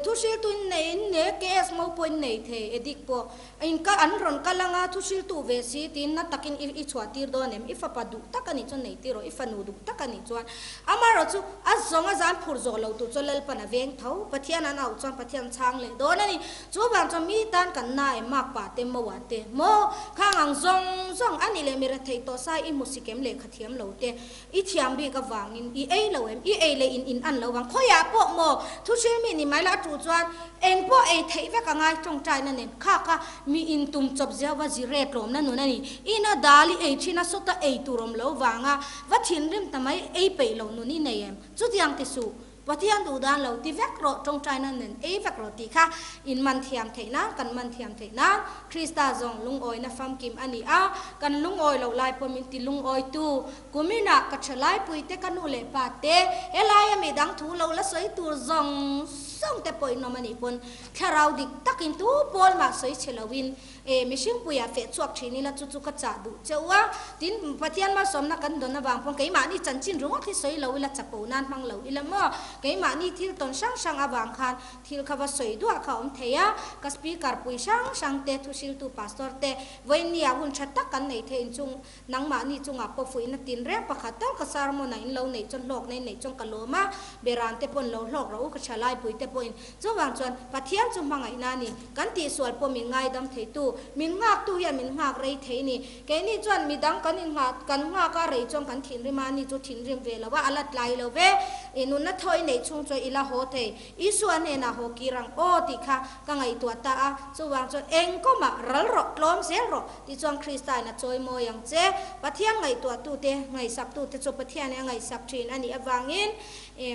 thu hriltu in nei in ne KS mo pawh in nei thei edik pawh In ka an rawn kal anga thu hriltu ve si tiin na takin i i chhuah tir dawn em? I fapa duh tak a nih chuan nei tir rawh, i fanu duh tak a nih chuan. Amaherawh chu a zawng a zan phur zawh lo tur chuan Lalpan a veng tho. Pathian an auh chuan Pathian chhang leh dawn a ni. Chuvang chuan mi tan kan na em mak pah te moa te maw khang ang zawng zawng a nih leh mi retheih tawh sai i hmu sikem lehkha thiam lo te I thiam bik avangin i ei lo em? I ei leh in in an lo vang. Khawiah pawh maw? Thu hrilh mi ni mai la a tuh chuan eng pawh ei theih vek a ngai tawngtaina nen kha kha mi in tum chawp zia va zire tlawmna nun a ni. Ina dal i ei thin a sawta ei tur awm lo vanga va thinrim ta mai ei peih lo nun i nei em? Chutiang ti suh. Pathian duh dan lo ti vek rawh, tawngtaina nen ei vek rawh tih kha in man thiam theih nan, kan man thiam theih nan Krista zawng lungawina famkim a ni a, kan lungawi loh lai pawh min ti lungawitu kuminah ka thalaipui te, ka nu leh pa te, helaia mi dang thu lo la sawi tur zawng zawng te pawh in awm a nih pawn thlarau dik takin tu pawl mah sawi chhe loin E, mihringpuia feh chhuak thin ila chu chu ka chah duh cheu a, tin Pathian malsawmna kan dawn avang pawn keimahni chanchin ringawt hi sawi lo ila chapo nan hmang lo ila maw? Keimahni thil tawn hrang hrang avang khan thil kha va sawi duah kha awm thei a, ka speaker pui hrang hrang te, thuhriltu pastor te, vawiinnia hun tha tak kan nei thei inchung nangmahni chungah pawh fuihna tin reng pakhat tal ka sermon ah in lo neih chuan hlawkna in neih chuan ka lawm a, beran te pawn lo hlawk rawh u ka tha laipui te. pawhin. Chuvang chuan Pathian chu hmangaihna a ni. Kan tihsual pawh min ngaidam theitu, min nghaktu hian min nghak rei thei ni. Keini chuan midang kan innghah, kan nghak a rei chuan kan thinrim a, ani chu thinrim ve lo a, a la tlai lo ve. I nunna thaw i neih chhung chuan i la haw thei. Isua hnenah haw kir ang aw tih kha ka ngaihtuah ta a, chuvang chuan eng kawmah ral rawh, tlawm zel rawh tih chuan Krista in a chawi mawi ang che. Pathian ngaihtuahtute, ngaihsaktute chu Pathianin a ngaihsak thin a nih avangin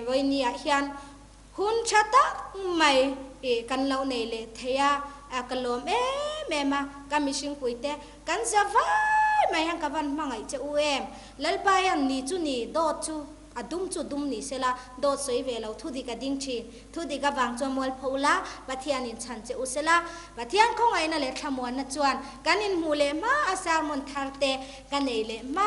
vawinia hian hun tha tak mai kan lo nei leh thei a, ka lawm em em a, ka mihringpuite kan za vai mai hian ka van hmangaih che u em. Lalpa hian ni chu ni, dawt chu A dum chu dum ni sela, dawt sawi ve lo, thu dik a ding thin. Thu dik avang chuan mualpho ula, Pathianin chhan che u sela. Pathian khawngaihna leh thlamuanna chuan kan inhmuh leh hma a sermon thar te ka nei leh hma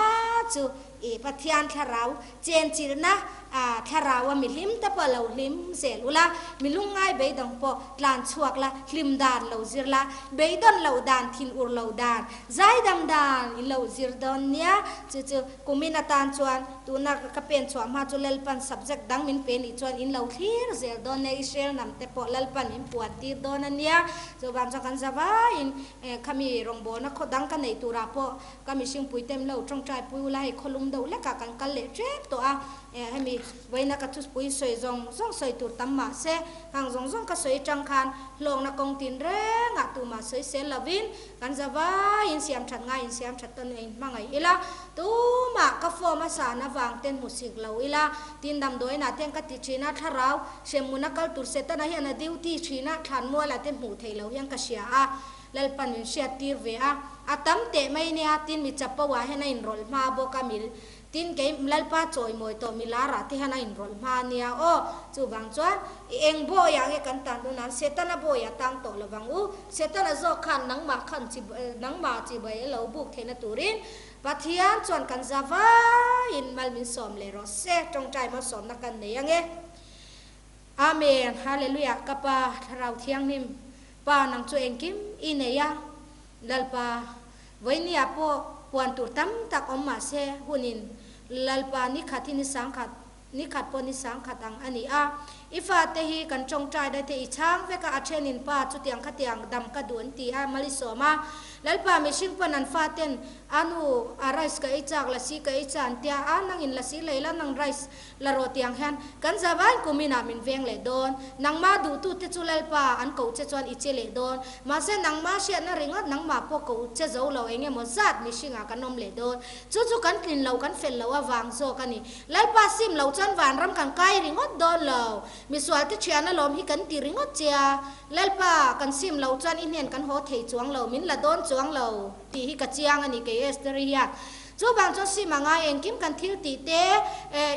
chu i Pathian thlarau chenchilhna a thlarau a mi hlim te pawh lo hlim zel ula, mi lungngai beidawng pawh tlan chhuak la, hlim dan lo zir la, beidawn loh dan, thin ur lo dan, zaidam dan i lo zir dawn nia. Chu chu Kumin atan chuan tuna ka pen chhuah hma chu Lalpan subject dang min pe nih chuan in lo thlir zel dawn nia, Israel hnam te pawh Lalpan in puan tir dawn a nia. Chuvang chuan kan za vaiin khami rawngbawlna khaw dang ka neih turah pawh ka mihring puitem lo tawngtai pui ula hei khawlum deuh hlekah kan kal leh tep tawh a, hemi vawiina ka thupui sawi zawng zawng sawi tur tam mah se hang zawng zawng ka sawi atang khan hlawkna kawng tin rengah tumah sawi sel lovin Kan za vaiin siam that ngai in siam that tawn in hmangaih ila, tumah ka form a san avang ten hmu sik lo ila, tin damdawiinah ten ka ti thin a, thlarau hremhmun a kal tur Setana hian a duty thin a, thlanmualah te hmuh theih loh hian ka hria a, Lalpan min hriat tir ve a, a tam teh mai nia, tin mi chapo ah hian a inrawlh hma bawk a, mil Tin, kei Lalpa chawimawi tawh milarah te hian a inrawlh hma a nia aw. Chuvang chuan, i eng bawiah nge kan tan dawn ang? Setana bawiah tang tawh lo vang u. Setana zawk khan nangmah khan chi nangmah chibai a lo buk theihna turin Pathian chuan kan za vaiin mal min sawm leh rawh se. Tawngtai malsawmna kan nei ange. Amen. Hallelujah. Ka Pa Thlarau Thianghlim, Pa nang chu engkim i nei a. Lalpa, vawinia pawh puan tur tam tak awm mah se, hunin Lalpa ni khat hi ni sangkhat, ni khat pawh ni sangkhat ang a ni a. I fate hi kan tawngtai daih te i chhang vek a, a thenin pa chutiang khatiang dam ka duh an ti a, mal i sawm a. Lalpa mihring pawn an faten a nu a rice ka ei chak, lasi ka ei chak an tia a, nangin lasi lei la, nang rice La rawh tiang hian kan zavain kuminah min veng leh dawn. Nangmah duhtute chu Lalpa an koh che chuan i che leh dawn. Mahse nangmah hriatna ringawt nangmah pawh koh che zo lo eng emaw zat mihringah kan awm leh dawn. Chu chu kan tlin loh kan fel loh avang zawk a ni. Lalpa sim loh chuan vanram kan kai ringawt dawn lo. Misualte thian alawm hi kan ti ringawt che a. Lalpa kan sim loh chuan i hnen kan haw thei chuang lo, min la dawn chuang lo tih hi ka chiang a ni kei Esther-i hian. Chuvang chuan sim a ngai engkim kan thil tih te,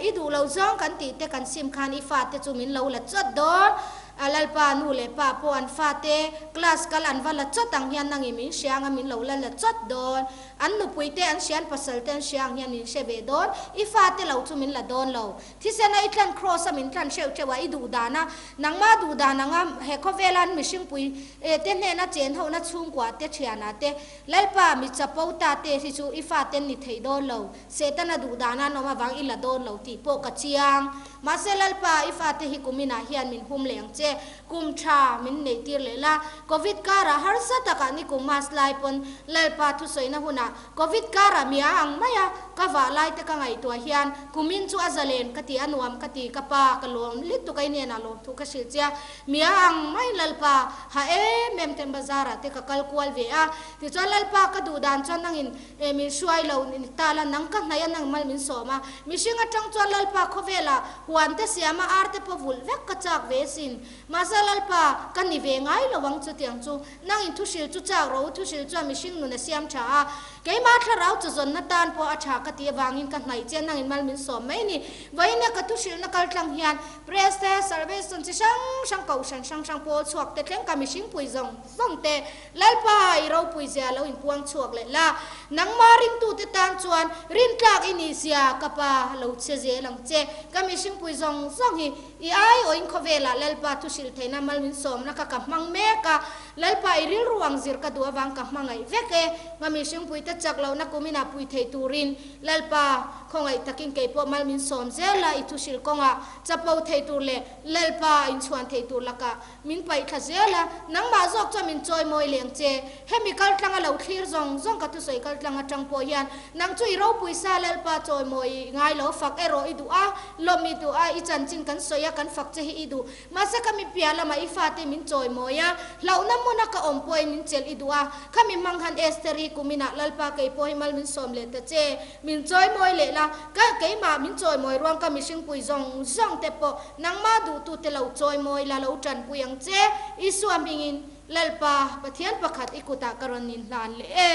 i duh loh zawng kan tih te kan sim khan i fate chu min lo la chawt dawn. A Lalpa nu leh pa pawh an fate class kal an va la chawt ang hian nangin min hria anga min lo la la chawt dawn. An nupui te an hria an pasal te an hria ang hian min hre ve dawn. I fate lo chu min la dawn lo. Thisen a i tlan cross a min tlan hreuh hreuh a i duh dan a, nangmah duh dan anga he khawvela an mihringpui te hnena chen hohna chhungkua te thianah te Lalpa, mi chapo ta te hi chu i faten ni thei dawn lo, Setana duh dana an awm avang i la dawn lo tih pawh ka chiang. Mahse Lalpa, i fate hi kuminah hian min hum leh ang che, kum tha min neih tir leh la. Covid karah harsa takah ni kum mas lai pawn Lalpa thusawina hunah Covid karah mi a ang mai a, ka vah lai te ka ngaihtuah hian kumin chu a zalen ka ti, a nuam ka ti, ka pa ka lawm lutuk a i hnenah lawmthu ka hrilh che a, Mi a ang mai Lalpa, ha em em ten bazar ah te ka kal kual ve a, tichuan Lalpa ka duh dan chuan nangin eh min hruai lo ni ta la, nang ka hnaih a nang mal min sawm a, mihring atang chuan Lalpa khawvel ah huan te siam a ar te pawh vulh vek ka chak ve sin, mahse Lalpa ka ni ve ngai lo ang chutiang chu, nangin thuhril chu chak rawh u, thuhril chuan mihring nun a siam tha a, keimah thlarau chu zawnna tan pawh a tha ka tih avangin ka hnaih che nangin mal min sawm mai ni, vawiin a ka thuhrilhna kal tlang hian Press te, service tawn chi hrang hrang, kohhran hrang hrang pawl chhuak te thleng ka mihring pui zawng zawng te Lalpa i ropui zia lo inpuang chhuak leh la. Nangmah ringtute tan chuan rintlak i nih zia ka pa lo che zel ang che. Ka mihring pui zawng zawng hi i aiawhin khawvelah Lalpa thu hrilh theihna mal min sawmna kha ka hmang mek a, Lalpa i rilru ang zir ka duh avang ka hmangaih vek e, nga mihringpuite chak lohna kuminah pui thei turin Lalpa khawngaih takin kei pawh mal min sawm zel a, i thu hrilh kawngah chapo thei tur leh Lalpa inchhuan thei tur lakah min paih thla zel a, nangmah zawk chuan min chawimawi leng che. Hemi kaltlanga lo thlir zawng zawng ka thusawi kaltlang atang pawh hian nang chu i ropui sa Lalpa chawimawi ngai lo fak erawh i duh a, lawm i duh a, i chanchin kan sawi a kan fak che hi i duh. Mahse ka mi piah lamah i fate min chawimawi a, hlauhna hmuna ka awm pawhin min chelh i duh a, khami hmang khan Esther-i kuminah Lalpa kei pawh hi mal min sawm leh ta che, min chawimawi leh la, ka keimah min chawimawi ruang ka mihringpui zawng zawng te pawh nangmah duhtute lo chawimawi la lo tanpui ang che, Isua hmingin Lalpa Pathian pakhat i kutah ka rawn inhlan leh e.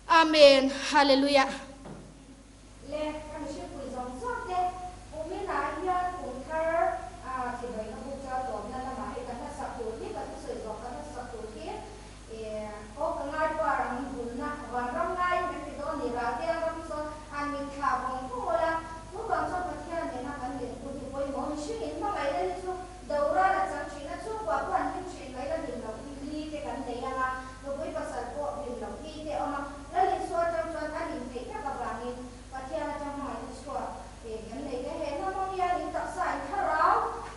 Amen. Hallelujah. Le ka mihringpui zawng zawng te kuminah hian kum thar a chibai ka buk chuan tawpna lamah hei ka hlasak tur hi ka thusawi zawh ka hlasak tur hi aw ka ngai par ang vulna vanram ngaiin kan ti dawn ni raltiang ram sawn han mitthla vawng vawng ula chuvang chuan Pathian nena kan dinhmun hi pawimawh mihring in hmangaihna hi chu doral a chang thin a chhungkua pawh an hlim thin mai la hlim loh li te kan nei anga nupui pasal pawh hlim loh li te awm a Lal Isua atang chuan a hlim theih tak avangin Pathian atang hmangaihna chhuak eh kan nei te he hnam awm hian in taksa in thlarau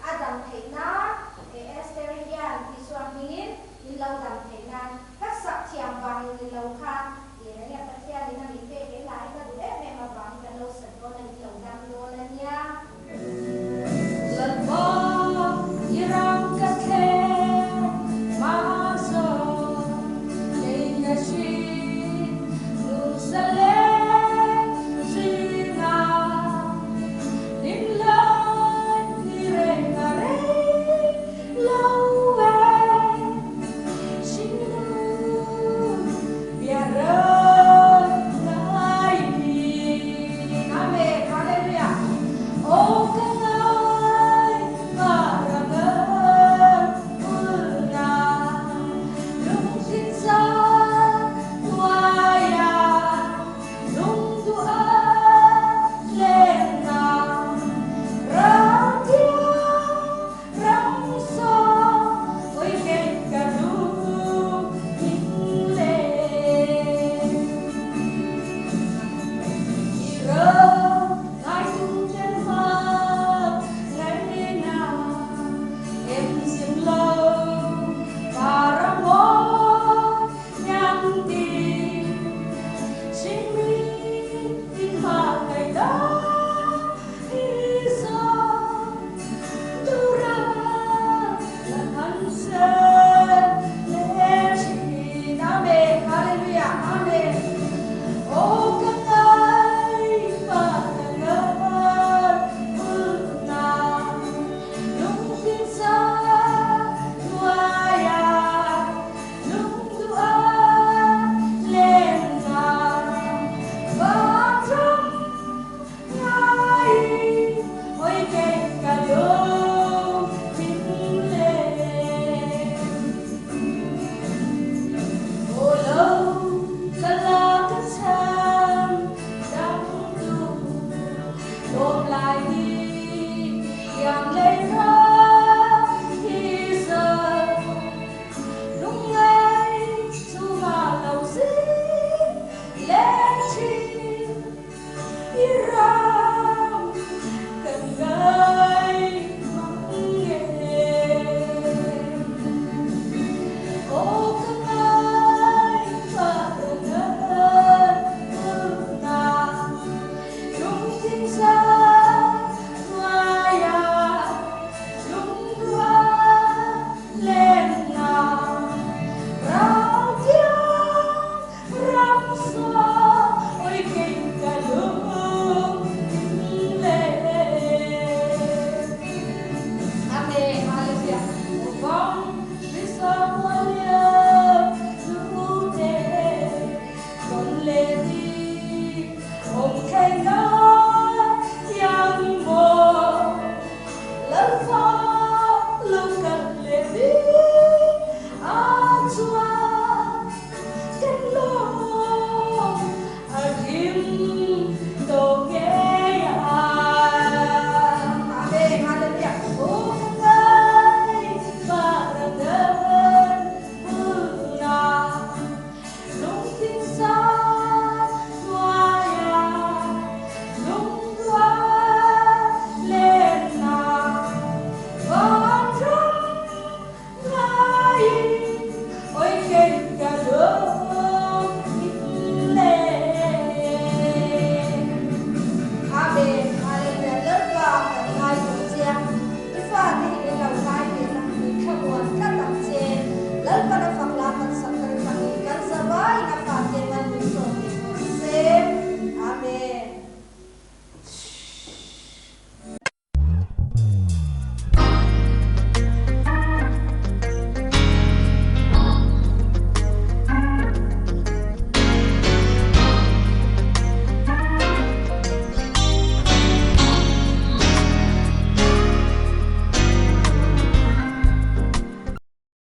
a dam theih nan eh Esther hian Isua hmingin in lo dam theih nan ka sak thiam vangin ni lo kha.